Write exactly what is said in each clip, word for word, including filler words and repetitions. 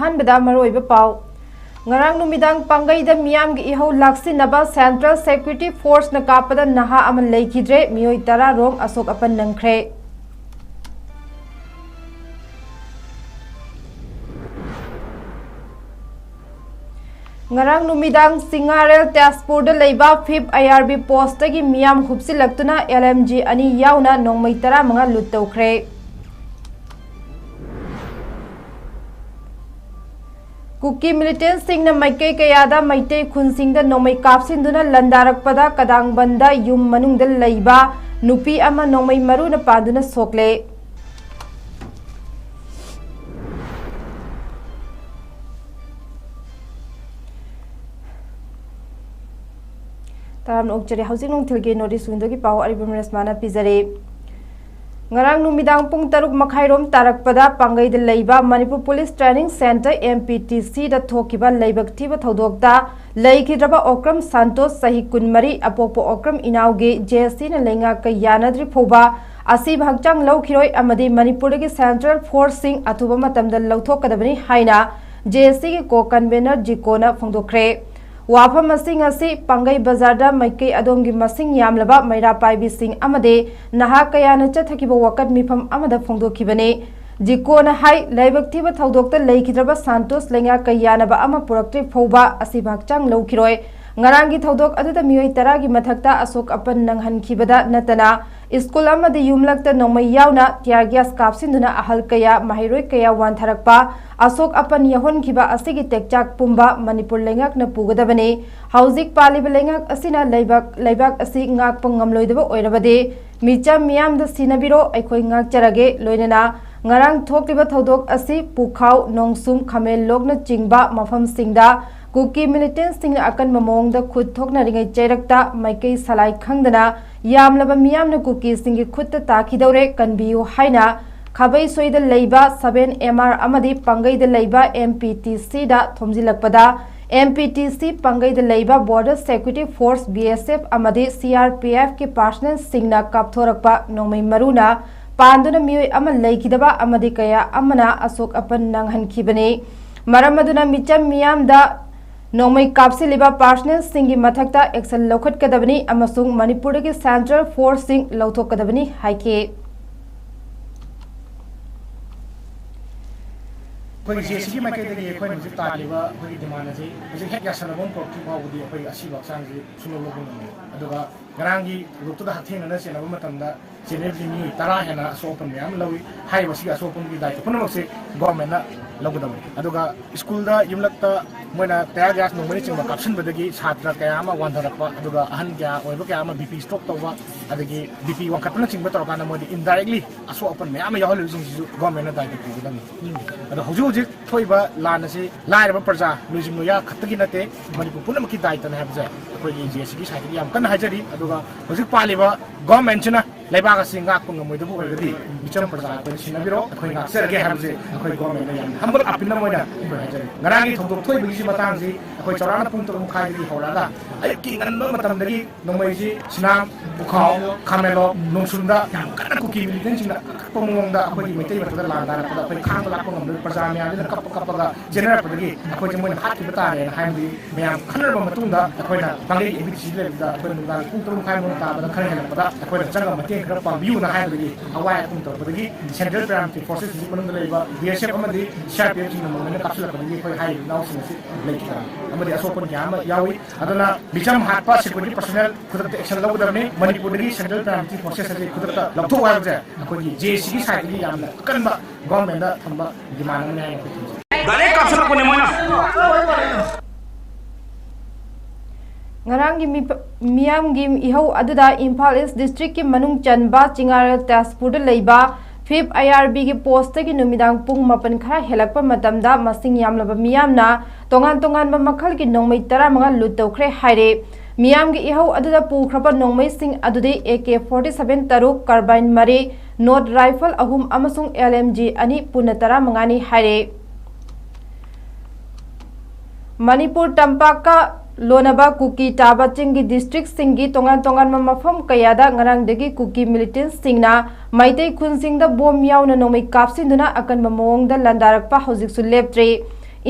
ꯑꯍꯥꯟꯕꯗ ꯃꯔꯨꯑꯣꯏꯕ ꯄꯥꯎ꯫ ꯉꯔꯥꯡ ꯅꯨꯃꯤꯗꯥꯡ ꯄꯥꯡꯒꯩꯗ ꯃꯤꯌꯥꯝꯒꯤ ꯏꯍꯧ ꯂꯥꯛꯁꯤꯟꯅꯕ Central Security Forceꯅ ꯀꯥꯞꯄꯗ ꯅꯍꯥ ꯑꯃ ꯂꯩꯈꯤꯗ꯭ꯔꯦ, ꯃꯤꯑꯣꯏ ꯇꯔꯥ ꯔꯣꯝ ꯑꯁꯣꯛ ꯑꯄꯟ ꯅꯪꯈ꯭ꯔꯦ꯫ ꯉꯔꯥꯡ ꯅꯨꯃꯤꯗꯥꯡ ꯆꯤꯡꯉꯥꯔꯦꯜ ꯇꯦꯖꯄꯨꯔꯗ ꯂꯩꯕ Fifth IRB Postꯇꯒꯤ ꯃꯤꯌꯥꯝ ꯍꯨꯞꯆꯤꯜꯂꯛꯇꯨꯅ LMG ꯑꯅꯤ ꯌꯥꯎꯅ ꯅꯣꯡꯃꯩ ꯇꯔꯥꯃꯉꯥ ꯂꯨꯠ ꯇꯧꯈ꯭ꯔꯦ꯫ ꯀꯨꯀꯤ militantꯁꯤꯡꯅ ꯃꯥꯏꯀꯩ ꯀꯌꯥꯗ ꯃꯩꯇꯩ ꯈꯨꯟꯁꯤꯡꯗ ꯅꯣꯡꯃꯩ ꯀꯥꯞꯁꯤꯟꯗꯨꯅ ꯂꯥꯟꯗꯥꯔꯛꯄꯗ ꯀꯗꯥꯡꯕꯟꯗ ꯌꯨꯝ ꯃꯅꯨꯡꯗ ꯂꯩꯕ ꯅꯨꯄꯤ ꯑꯃ ꯅꯣꯡꯃꯩ ꯃꯔꯨꯅ ꯄꯥꯟꯗꯨꯅ ꯁꯣꯛꯂꯦ꯫ ꯇꯔꯥꯝꯅ ꯑꯣꯛꯆꯔꯤ꯫ ꯍꯧꯖꯤꯛ ꯅꯨꯡꯊꯤꯜꯒꯤ North East Windowꯒꯤ ꯄꯥꯎ ꯑꯔꯤꯕꯝ ꯔꯦꯁꯃꯥꯅ ꯄꯤꯖꯔꯤ꯫ ꯉꯔꯥꯡ ꯅꯨꯃꯤꯗꯥꯡ ꯄꯨꯡ ꯇꯔꯨꯛ ꯃꯈꯥꯏꯔꯣꯝ ꯇꯥꯔꯛꯄꯗ ꯄꯥꯡꯒꯩꯗ ꯂꯩꯕ Manipur Police Training Centre, MPTCꯗ ꯊꯣꯛꯈꯤꯕ ꯂꯥꯏꯕꯛ ꯊꯤꯕ ꯊꯧꯗꯣꯛꯇ ꯂꯩꯈꯤꯗ꯭ꯔꯕ ꯑꯣꯀ꯭ꯔꯝ ꯁꯥꯟꯇꯣꯁ, ꯆꯍꯤ ꯀꯨꯟꯃꯔꯤ, ꯑꯄꯣꯛꯄ ꯑꯣꯀ꯭ꯔꯝ ꯏꯅꯥꯎꯒꯤ JCꯅ ꯂꯩꯉꯥꯛꯀ ꯌꯥꯅꯗ꯭ꯔꯤ ꯐꯥꯎꯕ ꯑꯁꯤꯕ ꯍꯛꯆꯥꯡ ꯂꯧꯈꯤꯔꯣꯏ ꯑꯃꯗꯤ ꯃꯅꯤꯄꯨꯔꯗꯒꯤ Central Forceꯁꯤꯡ ꯑꯊꯨꯕ ꯃꯇꯝꯗ ꯂꯧꯊꯣꯛꯀꯗꯕꯅꯤ ꯍꯥꯏꯅ JCꯒꯤ Co-Convener ꯖꯤꯀꯣꯅ ꯐꯣꯡꯗꯣꯛꯈ꯭ꯔꯦ꯫ ꯋꯥꯐꯝ ꯑꯁꯤ ꯉꯁꯤ ꯄꯥꯡꯒꯩ ꯕꯖꯥꯔꯗ ꯃꯥꯏꯀꯩ ꯑꯗꯣꯝꯒꯤ ꯃꯁꯤꯡ ꯌꯥꯝꯂꯕ ꯃꯩꯔꯥ ꯄꯥꯏꯕꯤꯁꯤꯡ ꯑꯃꯗꯤ ꯅꯍꯥ ꯀꯌꯥꯅ ꯆꯠꯊꯈꯤꯕ ꯋꯥꯀꯠ ꯃꯤꯐꯝ ꯑꯃꯗ ꯐꯣꯡꯗꯣꯛꯈꯤꯕꯅꯤ꯫ ꯖꯤꯀꯣꯅ ꯍꯥꯏ, ꯂꯥꯏꯕꯛ ꯊꯤꯕ ꯊꯧꯗꯣꯛꯇ ꯂꯩꯈꯤꯗ꯭ꯔꯕ ꯁꯥꯟꯇꯣꯁ ꯂꯩꯉꯥꯛꯀ ꯌꯥꯅꯕ ꯑꯃ ꯄꯨꯔꯛꯇ꯭ꯔꯤ ꯐꯥꯎꯕ ꯑꯁꯤꯕ ꯍꯛꯆꯥꯡ ꯂꯧꯈꯤꯔꯣꯏ꯫ ꯉꯔꯥꯡꯒꯤ ꯊꯧꯗꯣꯛ ꯑꯗꯨꯗ ꯃꯤꯑꯣꯏ ꯇꯔꯥꯒꯤ ꯃꯊꯛꯇ ꯑꯁꯣꯛ ꯑꯄꯟ ꯅꯪꯍꯟꯈꯤꯕꯗ ꯅꯠꯇꯅ ꯁ꯭ꯀꯨꯜ ꯑꯃꯗꯤ ꯌꯨꯝꯂꯛꯇ ꯅꯣꯡꯃꯩ ꯌꯥꯎꯅ tear gas ꯀꯥꯞꯁꯤꯟꯗꯨꯅ ꯑꯍꯜ ꯀꯌꯥ, ꯃꯍꯩꯔꯣꯏ ꯀꯌꯥ ꯋꯥꯟꯊꯔꯛꯄ, ꯑꯁꯣꯛ ꯑꯄꯟ ꯌꯥꯎꯍꯟꯈꯤꯕ ꯑꯁꯤꯒꯤ ꯇꯦꯛꯆꯥꯛ ꯄꯨꯝꯕ ꯃꯅꯤꯄꯨꯔ ꯂꯩꯉꯥꯛꯅ ꯄꯨꯒꯗꯕꯅꯤ꯫ ꯍꯧꯖꯤꯛ ꯄꯥꯜꯂꯤꯕ ꯂꯩꯉꯥꯛ ꯑꯁꯤꯅ ꯂꯩꯕꯥꯛ, ꯂꯩꯕꯥꯛ ꯑꯁꯤ ꯉꯥꯛꯄ ꯉꯝꯂꯣꯏꯗꯕ ꯑꯣꯏꯔꯕꯗꯤ ꯃꯤꯆꯝ ꯃꯤꯌꯥꯝꯗ ꯁꯤꯟꯅꯕꯤꯔꯣ, ꯑꯩꯈꯣꯏ ꯉꯥꯛꯆꯔꯒꯦ꯫ ꯂꯣꯏꯅꯅ ꯉꯔꯥꯡ ꯊꯣꯛꯂꯤꯕ ꯊꯧꯗꯣꯛ ꯑꯁꯤ ꯄꯨꯈꯥꯎ, ꯅꯣꯡꯁꯨꯝ, ꯈꯥꯃꯦꯟꯂꯣꯛꯅꯆꯤꯡꯕ ꯃꯐꯝꯁꯤꯡꯗ ꯀꯨꯀꯤ militantꯁꯤꯡꯅ ꯑꯀꯟꯕ ꯃꯑꯣꯡꯗ ꯈꯨꯠ ꯊꯣꯛꯅꯔꯤꯉꯩ ꯆꯩꯔꯛꯇ ꯃꯥꯏꯀꯩ ꯁꯂꯥꯏ ꯈꯪꯗꯅ ꯌꯥꯝꯂꯕ ꯃꯤꯌꯥꯝꯅ ꯀꯨꯀꯤꯁꯤꯡꯒꯤ ꯈꯨꯠꯇ ꯇꯥꯈꯤꯗꯧꯔꯦ, ꯀꯟꯕꯤꯌꯨ ꯍꯥꯏꯅ ꯈꯥꯕꯩꯁꯣꯏꯗ ꯂꯩꯕ seven MR ꯑꯃꯗꯤ ꯄꯥꯡꯒꯩꯗ ꯂꯩꯕ MPTCꯗ ꯊꯣꯝꯖꯤꯜꯂꯛꯄꯗ, MPTC ꯄꯥꯡꯒꯩꯗ ꯂꯩꯕ Border Security Force, BSF ꯑꯃꯗꯤ CRPFꯀꯤ personnelꯁꯤꯡꯅ ꯀꯥꯞꯊꯣꯔꯛꯄ ꯅꯣꯡꯃꯩ ꯃꯔꯨꯅ ꯄꯥꯟꯗꯨꯅ ꯃꯤꯑꯣꯏ ꯑꯃ ꯂꯩꯈꯤꯗꯕ ꯑꯃꯗꯤ ꯀꯌꯥ ꯑꯃꯅ ꯑꯁꯣꯛ ꯑꯄꯟ ꯅꯪꯍꯟꯈꯤꯕꯅꯤ꯫ ꯃꯔꯝ ꯑꯗꯨꯅ ꯃꯤꯆꯝ ꯃꯤꯌꯥꯝꯗ ꯅꯣꯡꯃꯩ ꯀꯥꯞꯁꯤꯜꯂꯤꯕ ꯄꯥꯔꯁꯅꯦꯜꯁꯤꯡꯒꯤ ꯃꯊꯛꯇ ꯑꯦꯛꯁꯟ ꯂꯧꯈꯠꯀꯗꯕꯅꯤ ꯑꯃꯁꯨꯡ ꯃꯅꯤꯄꯨꯔꯗꯒꯤ ꯁꯦꯟꯇ꯭ꯔꯦꯜ ꯐꯣꯔꯁꯁꯤꯡ ꯂꯧꯊꯣꯛꯀꯗꯕꯅꯤ ꯍꯥꯏꯈꯤ꯫ ꯑꯩꯈꯣꯏꯒꯤ ꯖꯦ ꯑꯦ ꯁꯤꯒꯤ ꯃꯥꯏꯀꯩꯗꯒꯤ ꯑꯩꯈꯣꯏꯅ ꯍꯧꯖꯤꯛ ꯇꯥꯜꯂꯤꯕ ꯑꯩꯈꯣꯏꯒꯤ ꯗꯤꯃꯥꯟ ꯑꯁꯤ ꯍꯧꯖꯤꯛ ꯍꯦꯛ ꯌꯥꯁꯟꯅꯕ ꯑꯃ ꯄꯨꯔꯛꯇ꯭ꯔꯤ ꯐꯥꯎꯕꯗꯤ ꯑꯩꯈꯣꯏ ꯑꯁꯤꯕ ꯍꯛꯆꯥꯡꯁꯤ ꯁꯨꯡꯂꯧ ꯂꯧꯕ ꯉꯝꯃꯣꯏ꯫ ꯑꯗꯨꯒ ꯉꯔꯥꯡꯒꯤ ꯊꯧꯗꯣꯛꯇꯨꯗ ꯍꯛꯊꯦꯡꯅꯅ ꯆꯦꯟꯅꯕ ꯃꯇꯝꯗ ꯆꯦꯟꯅꯔꯤꯕ ꯃꯤꯑꯣꯏ ꯇꯔꯥ ꯍꯦꯟꯅ ꯑꯁꯣꯛ ꯑꯄꯟ ꯃꯌꯥꯝ ꯑꯃ ꯂꯧꯏ꯫ ꯍꯥꯏꯔꯤꯕ ꯑꯁꯤꯒꯤ ꯑꯁꯣꯛ ꯑꯄꯟꯒꯤ ꯗꯥꯏꯇ ꯄꯨꯝꯅꯃꯛꯁꯦ ꯒꯣꯔꯃꯦꯟꯅ ꯂꯧꯒꯗꯕꯅꯤ꯫ ꯑꯗꯨꯒ ꯁ꯭ꯀꯨꯜꯗ, ꯌꯨꯝꯂꯛꯇ ꯃꯣꯏꯅ ꯇꯌꯥꯔ ꯒ꯭ꯌꯥꯁ ꯅꯣꯡꯃꯩꯅꯆꯤꯡꯕ ꯀꯥꯞꯁꯤꯟꯕꯗꯒꯤ ꯁꯥꯇ꯭ꯔ ꯀꯌꯥ ꯑꯃ ꯋꯥꯟꯊꯔꯛꯄ, ꯑꯗꯨꯒ ꯑꯍꯟ ꯀꯌꯥ ꯑꯣꯏꯕ ꯀꯌꯥ ꯑꯃ ꯕꯤ ꯄꯤ ꯁ꯭ꯇ꯭ꯔꯣꯛ ꯇꯧꯕ, ꯑꯗꯒꯤ ꯕꯤ ꯄꯤ ꯋꯥꯡꯈꯠꯄꯅꯆꯤꯡꯕ ꯇꯧꯔꯀꯥꯟꯗ ꯃꯣꯏꯗꯤ ꯏꯟꯗꯥꯏꯔꯦꯛꯂꯤ ꯑꯁꯣꯛ ꯑꯄꯟ ꯃꯌꯥꯝ ꯑꯃ ꯌꯥꯎꯍꯜꯂꯤꯕꯁꯤꯡꯁꯤꯁꯨ ꯒꯣꯔꯃꯦꯟꯅ ꯗꯥꯏꯇ ꯄꯨꯒꯗꯕꯅꯤ꯫ ꯑꯗꯣ ꯍꯧꯖꯤꯛ ꯍꯧꯖꯤꯛ ꯊꯣꯛꯏꯕ ꯂꯥꯟ ꯑꯁꯤ ꯂꯥꯏꯔꯕ ꯄ꯭ꯔꯖꯥ, ꯂꯣꯏꯖꯤꯡ ꯂꯣꯏꯌꯥ ꯈꯛꯇꯒꯤ ꯅꯠꯇꯦ, ꯃꯅꯤꯄꯨꯔ ꯄꯨꯝꯅꯃꯛꯀꯤ ꯗꯥꯏꯇꯅꯤ ꯍꯥꯏꯕꯁꯦ ꯑꯩꯈꯣꯏꯒꯤ ꯖꯦ ꯑꯦ ꯁꯤꯒꯤ ꯁꯥꯏꯠꯇꯒꯤ ꯌꯥꯝ ꯀꯟꯅ ꯍꯥꯏꯖꯔꯤ꯫ ꯑꯗꯨꯒ ꯍꯧꯖꯤꯛ ꯄꯥꯜꯂꯤꯕ ꯒꯣꯔꯃꯦꯟꯁꯤꯅ ꯂꯩꯕꯥꯛ ꯑꯁꯤ ꯉꯥꯛꯄ ꯉꯝꯃꯣꯏꯗꯕ ꯑꯣꯏꯔꯒꯗꯤ ꯃꯤꯆꯝ ꯄ꯭ꯔꯖꯥ ꯑꯩꯈꯣꯏꯅ ꯁꯤꯟꯅꯕꯤꯔꯣ, ꯑꯩꯈꯣꯏ ꯉꯥꯛꯆꯔꯒꯦ ꯍꯥꯏꯕꯁꯦ ꯑꯩꯈꯣꯏ ꯒꯣꯔꯃꯦꯟꯗ ꯌꯥꯝꯅ ꯍꯝꯕꯜ ꯑꯄꯤꯜ ꯑꯃ ꯑꯣꯏꯅ ꯑꯩꯈꯣꯏ ꯍꯥꯏꯖꯔꯤ꯫ ꯉꯔꯥꯡꯒꯤ ꯊꯧꯗꯣꯛ ꯊꯣꯛꯏꯕꯒꯤꯁꯤ ꯃꯇꯥꯡꯁꯤ ꯑꯩꯈꯣꯏ ꯆꯥꯎꯔꯥꯛꯅ ꯄꯨꯡ ꯇꯔꯨꯛ ꯃꯈꯥꯏꯗꯒꯤ ꯍꯧꯔꯛꯑꯒ ꯑꯌꯨꯛꯀꯤ ꯉꯟꯕ ꯃꯇꯝꯗꯒꯤ ꯅꯣꯡꯃꯩꯁꯤ ꯁꯤꯅꯥꯝ, ꯄꯨꯈꯥꯎ, ꯈꯥꯃꯦꯟꯂꯣꯛ, ꯅꯣꯡꯁꯨꯟꯗ ꯌꯥꯝ ꯀꯟꯅ ꯀꯨꯀꯤ ꯃꯤꯂꯤꯇꯦꯟꯁꯤꯡꯅ ꯑꯀꯛꯄ ꯃꯑꯣꯡꯗ ꯑꯩꯈꯣꯏꯒꯤ ꯃꯩꯇꯩ ꯃꯊꯛꯇ ꯂꯥꯟꯗꯥꯔꯛꯄꯗ ꯑꯩꯈꯣꯏ ꯈꯥꯡꯕ ꯂꯥꯛꯄ ꯉꯝꯗꯕ ꯄ꯭ꯔꯖꯥ ꯃꯌꯥꯝꯁꯤꯅ ꯀꯞꯄ ꯀꯞꯄꯒ ꯆꯦꯟꯅꯔꯛꯄꯗꯒꯤ ꯑꯩꯈꯣꯏꯁꯦ ꯃꯣꯏꯅ ꯍꯥꯠꯈꯤꯕ ꯇꯥꯔꯦꯅ ꯍꯥꯏꯕꯗꯤ ꯃꯌꯥꯝ ꯈꯟꯅꯔꯕ ꯃꯇꯨꯡꯗ ꯑꯩꯈꯣꯏꯅ ꯄꯥꯡꯒꯩꯒꯤ ꯑꯦꯝ ꯕꯤ ꯇꯤ ꯁꯤ ꯂꯩꯕꯗ ꯑꯩꯈꯣꯏ ꯅꯨꯡꯗꯥꯡꯒꯤ ꯄꯨꯡ ꯇꯔꯨꯛ ꯃꯈꯥꯏ ꯃꯔꯛ ꯇꯥꯕꯗ ꯈꯔ ꯍꯦꯜꯂꯛꯄꯗ ꯑꯩꯈꯣꯏꯅ ꯆꯪꯉꯒ ꯃꯇꯦꯡ ꯈꯔ ꯄꯥꯡꯕꯤꯌꯨꯅ ꯍꯥꯏꯕꯗꯒꯤ ꯑꯋꯥꯏ ꯑꯈꯨꯝ ꯇꯧꯔꯛꯄꯗꯒꯤ ꯁꯦꯟꯇ꯭ꯔꯦꯜ ꯄꯦꯔꯥꯃꯤꯂꯤꯇꯔꯤ ꯐꯣꯔꯁꯦꯁ ꯍꯧꯖꯤꯛ ꯃꯅꯨꯡꯗ ꯂꯩꯕ ꯕꯤ ꯑꯦꯁ ꯑꯦꯐ ꯑꯃꯗꯤ ꯁꯤ ꯑꯥꯔ ꯄꯤ ꯑꯦꯐꯁꯤꯡꯅ ꯃꯃꯜꯅ ꯀꯥꯞꯁꯤꯜꯂꯛꯄꯗꯒꯤ ꯑꯩꯈꯣꯏ ꯍꯥꯏꯔꯤꯕ ꯏꯅꯥꯎꯁꯤꯡ ꯑꯁꯤ ꯂꯩꯈꯤꯗꯕꯅꯤ ꯑꯃꯗꯤ ꯑꯁꯣꯛꯄ ꯀꯌꯥ ꯑꯃ ꯌꯥꯎꯏ꯫ ꯑꯗꯨꯅ ꯃꯤꯆꯝ ꯍꯥꯠꯄ ꯁꯦꯀ꯭ꯌꯨꯔꯤꯇꯤ ꯄꯔꯁꯣꯅꯦꯜ ꯈꯨꯗꯛꯇ ꯑꯦꯛꯁꯟ ꯂꯧꯒꯗꯕꯅꯤ꯫ ꯃꯅꯤꯄꯨꯔꯗꯒꯤ ꯁꯦꯟꯇ꯭ꯔꯦꯜ ꯄꯦꯔꯥꯃꯤꯂꯤꯇꯔꯤ ꯐꯣꯔꯁꯦꯁ ꯑꯁꯤ ꯈꯨꯗꯛꯇ ꯂꯧꯊꯣꯛꯎ ꯍꯥꯏꯕꯁꯦ ꯑꯩꯈꯣꯏꯒꯤ ꯖꯦ ꯑꯦ ꯁꯤꯒꯤ ꯁꯥꯏꯠꯇꯒꯤ ꯌꯥꯝꯅ ꯑꯀꯟꯕ ꯒꯣꯔꯃꯦꯟꯗ ꯊꯝꯕ ꯗꯤꯃꯥꯟ ꯑꯃꯅꯤ ꯍꯥꯏꯅ ꯑꯩꯈꯣꯏ ꯊꯝꯖꯩ꯫ ꯗꯥꯏꯔꯦꯛ ꯀꯥꯞꯁꯤꯜꯂꯛꯄꯅꯦ ꯃꯣꯏꯅ꯫ ꯉꯔꯥꯡꯒꯤ ꯃꯤꯄ-, ꯃꯤꯌꯥꯝꯒꯤ ꯏꯍꯧ ꯑꯗꯨꯗ ꯏꯝꯐꯥꯜ ꯏꯁ ꯗꯤꯁꯇ꯭ꯔꯤꯛꯀꯤ ꯃꯅꯨꯡ ꯆꯟꯕ ꯆꯤꯡꯉꯥꯔꯦꯜ ꯇꯦꯖꯄꯨꯔꯗ ꯂꯩꯕ ꯐꯤꯐ ꯑꯥꯏ ꯑꯥꯔ ꯕꯤꯒꯤ ꯄꯣꯁꯇꯒꯤ ꯅꯨꯃꯤꯗꯥꯡ ꯄꯨꯡ ꯃꯥꯄꯟ ꯈꯔ ꯍꯦꯜꯂꯛꯄ ꯃꯇꯝꯗ ꯃꯁꯤꯡ ꯌꯥꯝꯂꯕ ꯃꯤꯌꯥꯝꯅ ꯇꯣꯉꯥꯟ ꯇꯣꯉꯥꯟꯕ ꯃꯈꯜꯒꯤ ꯅꯣꯡꯃꯩ ꯇꯔꯥꯃꯉꯥ ꯂꯨꯠ ꯇꯧꯈ꯭ꯔꯦ ꯍꯥꯏꯔꯦ꯫ ꯃꯤꯌꯥꯝꯒꯤ ꯏꯍꯧ ꯑꯗꯨꯗ ꯄꯨꯈ꯭ꯔꯕ ꯅꯣꯡꯃꯩꯁꯤꯡ ꯑꯗꯨꯗꯤ ꯑꯦ ꯀꯦ ꯐꯣꯔꯇꯤ ꯁꯚꯦꯟ ꯇꯔꯨꯛ, ꯀꯥꯔꯕꯥꯏꯟ ꯃꯔꯤ, ꯅꯣꯠ ꯔꯥꯏꯐꯜ ꯑꯍꯨꯝ ꯑꯃꯁꯨꯡ ꯑꯦꯜ ꯑꯦꯝ ꯖꯤ ꯑꯅꯤ ꯄꯨꯟꯅ ꯇꯔꯥꯃꯉꯥꯅꯤ ꯍꯥꯏꯔꯦ꯫ ꯃꯅꯤꯄꯨꯔ ꯇꯝꯄꯥꯛꯀ ꯂꯣꯟꯅꯕ ꯀꯨꯀꯤ ꯇꯥꯕ ꯆꯤꯡꯒꯤ ꯗꯤꯁꯇ꯭ꯔꯤꯛꯁꯤꯡꯒꯤ ꯇꯣꯉꯥꯟ ꯇꯣꯉꯥꯟꯕ ꯃꯐꯝ ꯀꯌꯥꯗ ꯉꯔꯥꯡꯗꯒꯤ ꯀꯨꯀꯤ ꯃꯤꯂꯤꯇꯦꯟꯁꯤꯡꯅ ꯃꯩꯇꯩ ꯈꯨꯟꯁꯤꯡꯗ ꯕꯣꯝ ꯌꯥꯎꯅ ꯅꯣꯡꯃꯩ ꯀꯥꯞꯁꯤꯟꯗꯨꯅ ꯑꯀꯟꯕ ꯃꯑꯣꯡꯗ ꯂꯥꯟꯗꯥꯔꯛꯄ ꯍꯧꯖꯤꯛꯁꯨ ꯂꯦꯞꯇ꯭ꯔꯤ꯫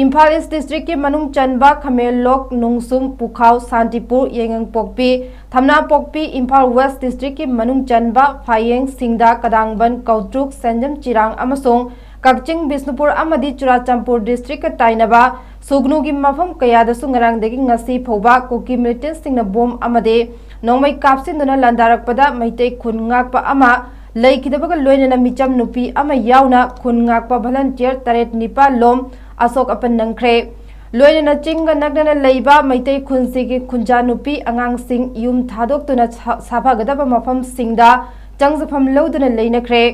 ꯏꯝꯐꯥꯜ ꯏꯁ ꯗꯤꯁꯇ꯭ꯔꯤꯛꯀꯤ ꯃꯅꯨꯡ ꯆꯟꯕ ꯈꯥꯃꯦꯟꯂꯣꯛ, ꯅꯣꯡꯁꯨꯝ, ꯄꯨꯈꯥꯎ, ꯁꯥꯟꯇꯤꯄꯨꯔ, ꯌꯥꯏꯉꯪꯄꯣꯛꯄꯤ, ꯊꯝꯅꯥꯄꯣꯛꯄꯤ, ꯏꯝꯐꯥꯜ ꯋꯦꯁ ꯗꯤꯁꯇ꯭ꯔꯤꯛꯀꯤ ꯃꯅꯨꯡ ꯆꯟꯕ ꯐꯥꯌꯦꯡ, ꯁꯤꯡꯗꯥ, ꯀꯗꯥꯡꯕꯟ, ꯀꯧꯇ꯭ꯔꯨꯛ, ꯁꯦꯟꯖꯝ ꯆꯤꯔꯥꯡ ꯑꯃꯁꯨꯡ ꯀꯛꯆꯤꯡ, ꯕꯤꯁꯅꯨꯄꯨꯔ ꯑꯃꯗꯤ ꯆꯨꯔꯥꯆꯥꯟꯄꯨꯔ ꯗꯤꯁꯇ꯭ꯔꯤꯛꯀ ꯇꯥꯏꯅꯕ ꯁꯨꯒꯅꯨꯒꯤ ꯃꯐꯝ ꯀꯌꯥꯗꯁꯨ ꯉꯔꯥꯡꯗꯒꯤ ꯉꯁꯤ ꯐꯥꯎꯕ ꯀꯨꯀꯤ ꯃꯤꯂꯤꯇꯦꯟꯁꯁꯤꯡꯅ ꯕꯣꯝ ꯑꯃꯗꯤ ꯅꯣꯡꯃꯩ ꯀꯥꯞꯁꯤꯟꯗꯨꯅ ꯂꯥꯟꯗꯥꯔꯛꯄꯗ ꯃꯩꯇꯩ ꯈꯨꯟ ꯉꯥꯛꯄ ꯑꯃ ꯂꯩꯈꯤꯗꯕꯒ ꯂꯣꯏꯅꯅ ꯃꯤꯆꯝ ꯅꯨꯄꯤ ꯑꯃ ꯌꯥꯎꯅ ꯈꯨꯟ ꯉꯥꯛꯄ ꯚꯂꯟꯇꯤꯌꯔ ꯇꯔꯦꯠ ꯅꯤꯄꯥꯜ ꯂꯣꯝ ꯑꯁꯣꯛ ꯑꯄꯟ ꯅꯪꯈ꯭ꯔꯦ꯫ ꯂꯣꯏꯅꯅ ꯆꯤꯡꯒ ꯅꯛꯅꯅ ꯂꯩꯕ ꯃꯩꯇꯩ ꯈꯨꯟꯁꯤꯒꯤ ꯈꯨꯟꯖꯥ ꯅꯨꯄꯤ ꯑꯉꯥꯡꯁꯤꯡ ꯌꯨꯝ ꯊꯥꯗꯣꯛꯇꯨꯅ ꯁꯥ-, ꯁꯥꯐꯒꯗꯕ ꯃꯐꯝꯁꯤꯡꯗ ꯆꯪꯖꯐꯝ ꯂꯧꯗꯨꯅ ꯂꯩꯅꯈ꯭ꯔꯦ꯫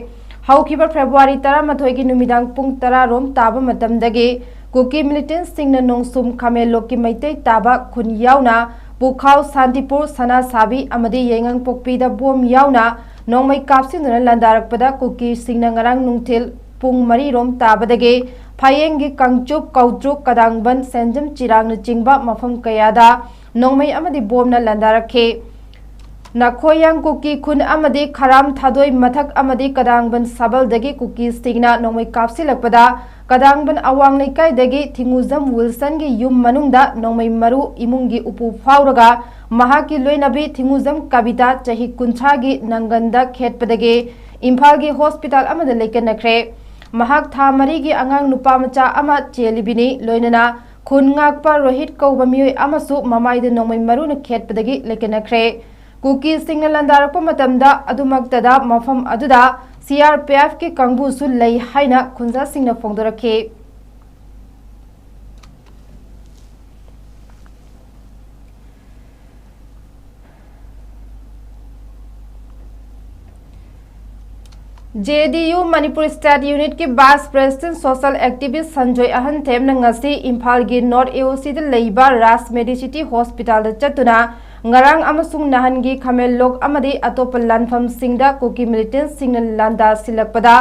ꯍꯧꯈꯤꯕ ꯐꯦꯕ꯭ꯔꯨꯋꯥꯔꯤ ꯇꯔꯥꯃꯥꯊꯣꯏꯒꯤ ꯅꯨꯃꯤꯗꯥꯡ ꯄꯨꯡ ꯇꯔꯥ ꯔꯣꯝ ꯇꯥꯕ ꯃꯇꯝꯗꯒꯤ ꯀꯨꯀꯤ ꯃꯤꯂꯤꯇꯦꯟꯁꯁꯤꯡꯅ ꯅꯣꯡꯁꯨꯝ ꯈꯥꯃꯦꯟꯂꯣꯛꯀꯤ ꯃꯩꯇꯩ ꯇꯥꯕ ꯈꯨꯟ ꯌꯥꯎꯅ ꯄꯨꯈꯥꯎ, ꯁꯥꯟꯇꯤꯄꯨꯔ, ꯁꯅꯥꯁꯥꯕꯤ ꯑꯃꯗꯤ ꯌꯥꯏꯉꯪꯄꯣꯛꯄꯤꯗ ꯕꯣꯝ ꯌꯥꯎꯅ ꯅꯣꯡꯃꯩ ꯀꯥꯞꯁꯤꯟꯗꯨꯅ ꯂꯥꯟꯗꯥꯔꯛꯄꯗ ꯀꯨꯀꯤꯁꯤꯡꯅ ꯉꯔꯥꯡ ꯅꯨꯡꯊꯤꯜ ꯄꯨꯡ ꯃꯔꯤ ꯔꯣꯝ ꯇꯥꯕꯗꯒꯤ ꯐꯥꯌꯦꯡꯒꯤ ꯀꯥꯡꯆꯨꯞ, ꯀꯧꯇ꯭ꯔꯨꯛ, ꯀꯗꯥꯡꯕꯟ, ꯁꯦꯟꯖꯝ ꯆꯤꯔꯥꯡꯅꯆꯤꯡꯕ ꯃꯐꯝ ꯀꯌꯥꯗ ꯅꯣꯡꯃꯩ ꯑꯃꯗꯤ ꯕꯣꯝꯅ ꯂꯥꯟꯗꯥꯔꯛꯈꯤ꯫ ꯅꯈꯣꯏꯌꯥꯡ ꯀꯨꯀꯤ ꯈꯨꯟ ꯑꯃꯗꯤ ꯈꯔꯥꯝ ꯊꯥꯗꯣꯏ ꯃꯊꯛ ꯑꯃꯗꯤ ꯀꯗꯥꯡꯕꯟ ꯁꯥꯕꯜꯗꯒꯤ ꯀꯨꯀꯤꯁꯤꯡꯅ ꯅꯣꯡꯃꯩ ꯀꯥꯞꯁꯤꯜꯂꯛꯄꯗ ꯀꯗꯥꯡꯕꯟ ꯑꯋꯥꯡ ꯂꯩꯀꯥꯏꯗꯒꯤ ꯊꯤꯡꯉꯨꯖꯝ ꯋꯤꯜꯁꯟꯒꯤ ꯌꯨꯝ ꯃꯅꯨꯡꯗ ꯅꯣꯡꯃꯩ ꯃꯔꯨ ꯏꯃꯨꯡꯒꯤ ꯎꯄꯨ ꯐꯥꯎꯔꯒ ꯃꯍꯥꯛꯀꯤ ꯂꯣꯏꯅꯕꯤ ꯊꯤꯡꯉꯨꯖꯝ ꯀꯕꯤꯇꯥ ꯆꯍꯤ ꯀꯨꯟꯊ꯭ꯔꯥꯒꯤ ꯅꯪꯒꯟꯗ ꯈꯦꯠꯄꯗꯒꯤ ꯏꯝꯐꯥꯜꯒꯤ ꯍꯣꯁꯄꯤꯇꯥꯜ ꯑꯃꯗ ꯂꯩꯀꯠꯅꯈ꯭ꯔꯦ꯫ ꯃꯍꯥꯛ ꯊꯥ ꯃꯔꯤꯒꯤ ꯑꯉꯥꯡ ꯅꯨꯄꯥ ꯃꯆꯥ ꯑꯃ ꯆꯦꯜꯂꯤꯕꯤꯅꯤ, ꯂꯣꯏꯅꯅ ꯈꯨꯟ ꯉꯥꯛꯄ ꯔꯣꯍꯤꯠ ꯀꯧꯕ ꯃꯤꯑꯣꯏ ꯑꯃꯁꯨ ꯃꯃꯥꯏꯗ ꯅꯣꯡꯃꯩ ꯃꯔꯨꯅ ꯈꯦꯠꯄꯗꯒꯤ ꯂꯩꯀꯠꯅꯈ꯭ꯔꯦ꯫ ꯀꯨꯀꯤꯁꯤꯡꯅ ꯂꯥꯟꯗꯥꯔꯛꯄ ꯃꯇꯝꯗ ꯑꯗꯨꯃꯛꯇꯗ ꯃꯐꯝ ꯑꯗꯨꯗ ꯁꯤ ꯑꯥꯔ ꯄꯤ ꯑꯦꯐꯀꯤ ꯀꯥꯡꯕꯨꯁꯨ ꯂꯩ ꯍꯥꯏꯅ ꯈꯨꯟꯖꯥꯁꯤꯡꯅ ꯐꯣꯡꯗꯣꯔꯛꯈꯤ꯫ J D U Manipur state ꯌꯨꯅꯤꯠꯀꯤ vice president social activist Sanjoy ꯑꯍꯟꯊꯦꯝꯅ ꯉꯁꯤ ꯏꯝꯐꯥꯜꯒꯤ ꯅꯣꯔꯠ ꯑꯦ ꯑꯣ ꯁꯤꯗ ꯂꯩꯕ ꯔꯥꯖ ꯃꯦꯗꯤꯁꯤꯇꯤ ꯍꯣꯁꯄꯤꯇꯥꯜꯗ ꯆꯠꯇꯨꯅ ꯉꯔꯥꯡ ꯑꯃꯁꯨꯡ ꯅꯍꯥꯟꯒꯤ ꯈꯥꯃꯦꯟꯂꯣꯛ ꯑꯃꯗꯤ ꯑꯇꯣꯞꯄ ꯂꯥꯟꯐꯝꯁꯤꯡꯗ ꯀꯨꯀꯤ ꯃꯤꯂꯤꯇꯦꯟꯠꯁꯤꯡꯅ ꯂꯥꯟꯗꯥ ꯁꯤꯜꯂꯛꯄꯗ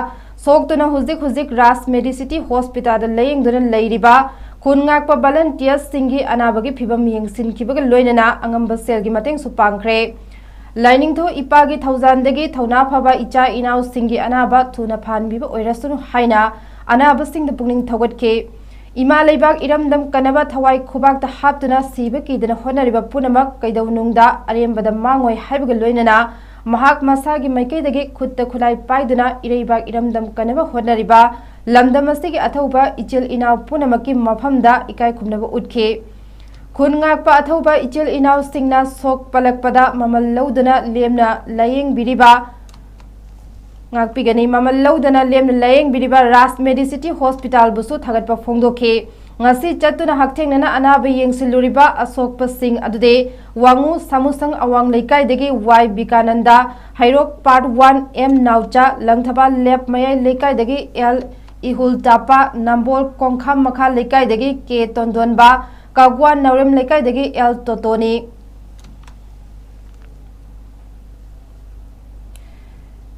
ꯁꯣꯛꯇꯨꯅ ꯍꯧꯖꯤꯛ ꯍꯧꯖꯤꯛ ꯔꯥꯖ ꯃꯦꯗꯤꯁꯤꯇꯤ ꯍꯣꯁꯄꯤꯇꯥꯜꯗ ꯂꯥꯌꯦꯡꯗꯨꯅ ꯂꯩꯔꯤꯕ ꯈꯨꯟ ꯉꯥꯛꯄ ꯚꯣꯂꯨꯟꯇꯤꯌꯔꯁꯤꯡꯒꯤ ꯑꯅꯥꯕꯒꯤ ꯐꯤꯚꯝ ꯌꯦꯡꯁꯤꯟꯈꯤꯕꯒ ꯂꯣꯏꯅꯅ ꯑꯉꯝꯕ ꯁꯦꯜꯒꯤ ꯃꯇꯦꯡꯁꯨ ꯄꯥꯡꯈ꯭ꯔꯦ꯫ ꯂꯥꯏꯅꯤꯡꯊꯧ ꯏꯄꯥꯒꯤ ꯊꯧꯖꯥꯜꯗꯒꯤ ꯊꯧꯅꯥ ꯐꯕ ꯏꯆꯥ ꯏꯅꯥꯎꯁꯤꯡꯒꯤ ꯑꯅꯥꯕ ꯊꯨꯅ ꯐꯍꯟꯕꯤꯕ ꯑꯣꯏꯔꯁꯅꯨ ꯍꯥꯏꯅ ꯑꯅꯥꯕꯁꯤꯡꯗ ꯄꯨꯛꯅꯤꯡ ꯊꯧꯒꯠꯈꯤ꯫ ꯏꯃꯥ ꯂꯩꯕꯥꯛ ꯏꯔꯝꯗꯝ ꯀꯟꯅꯕ ꯊꯋꯥꯏ ꯈꯨꯕꯥꯛꯇ ꯍꯥꯞꯇꯨꯅ ꯁꯤꯕ ꯀꯤꯗꯅ ꯍꯣꯠꯅꯔꯤꯕ ꯄꯨꯝꯅꯃꯛ ꯀꯩꯗꯧꯅꯨꯡꯗ ꯑꯔꯦꯝꯕꯗ ꯃꯥꯡꯉꯣꯏ ꯍꯥꯏꯕꯒ ꯂꯣꯏꯅꯅ ꯃꯍꯥꯛ ꯃꯁꯥꯒꯤ ꯃꯥꯏꯀꯩꯗꯒꯤ ꯈꯨꯠꯇ ꯈꯨꯠꯂꯥꯏ ꯄꯥꯏꯗꯨꯅ ꯏꯔꯩꯕꯥꯛ ꯏꯔꯝꯗꯝ ꯀꯟꯅꯕ ꯍꯣꯠꯅꯔꯤꯕ ꯂꯝꯗꯝ ꯑꯁꯤꯒꯤ ꯑꯊꯧꯕ ꯏꯆꯤꯜ ꯏꯅꯥꯎ ꯄꯨꯝꯅꯃꯛꯀꯤ ꯃꯐꯝꯗ ꯏꯀꯥꯏ ꯈꯨꯝꯅꯕ ꯎꯠꯈꯤ꯫ ꯈꯨꯟ ꯉꯥꯛꯄ ꯑꯊꯧꯕ ꯏꯆꯤꯜ ꯏꯅꯥꯎꯁꯤꯡꯅ ꯁꯣꯛ ꯄꯜꯂꯛꯄꯗ ꯃꯃꯜ ꯂꯧꯗꯨꯅ ꯂꯦꯝꯅ ꯂꯥꯌꯦꯡꯕꯤꯔꯤꯕ ꯉꯥꯛꯄꯤꯒꯅꯤ꯫ ꯃꯃꯜ ꯂꯧꯗꯅ ꯂꯦꯝꯅ ꯂꯥꯌꯦꯡꯕꯤꯔꯤꯕ ꯔꯥꯖ ꯃꯦꯗꯤꯁꯤꯇꯤ ꯍꯣꯁꯄꯤꯇꯥꯜꯕꯨꯁꯨ ꯊꯥꯒꯠꯄ ꯐꯣꯡꯗꯣꯛꯈꯤ꯫ ꯉꯁꯤ ꯆꯠꯇꯨꯅ ꯍꯛꯊꯦꯡꯅꯅ ꯑꯅꯥꯕ ꯌꯦꯡꯁꯤꯜꯂꯨꯔꯤꯕ ꯑꯁꯣꯛꯄꯁꯤꯡ ꯑꯗꯨꯗꯤ ꯋꯥꯉꯨ ꯁꯥꯃꯨꯁꯪ ꯑꯋꯥꯡ ꯂꯩꯀꯥꯏꯗꯒꯤ ꯋꯥꯏ ꯕꯤꯀꯥꯅꯟꯗ, ꯍꯩꯔꯣꯛ ꯄꯥꯔꯠ ꯋꯥꯟ ꯑꯦꯝ ꯅꯥꯎꯆꯥ, ꯂꯪꯊꯕꯥꯜ ꯂꯦꯞ ꯃꯌꯥꯏ ꯂꯩꯀꯥꯏꯗꯒꯤ ꯑꯦꯜ ꯏꯍꯨꯜ ꯇꯥꯄꯥ, ꯅꯝꯕꯣꯜ ꯀꯣꯡꯈꯥꯝ ꯃꯈꯥ ꯂꯩꯀꯥꯏꯗꯒꯤ ꯀꯦ ꯇꯣꯟꯗꯣꯟꯕ, ꯀꯒ꯭ꯋꯥ ꯅꯥꯎꯔꯦꯝ ꯂꯩꯀꯥꯏꯗꯒꯤ ꯑꯦꯜ ꯇꯣꯇꯣꯅꯤ꯫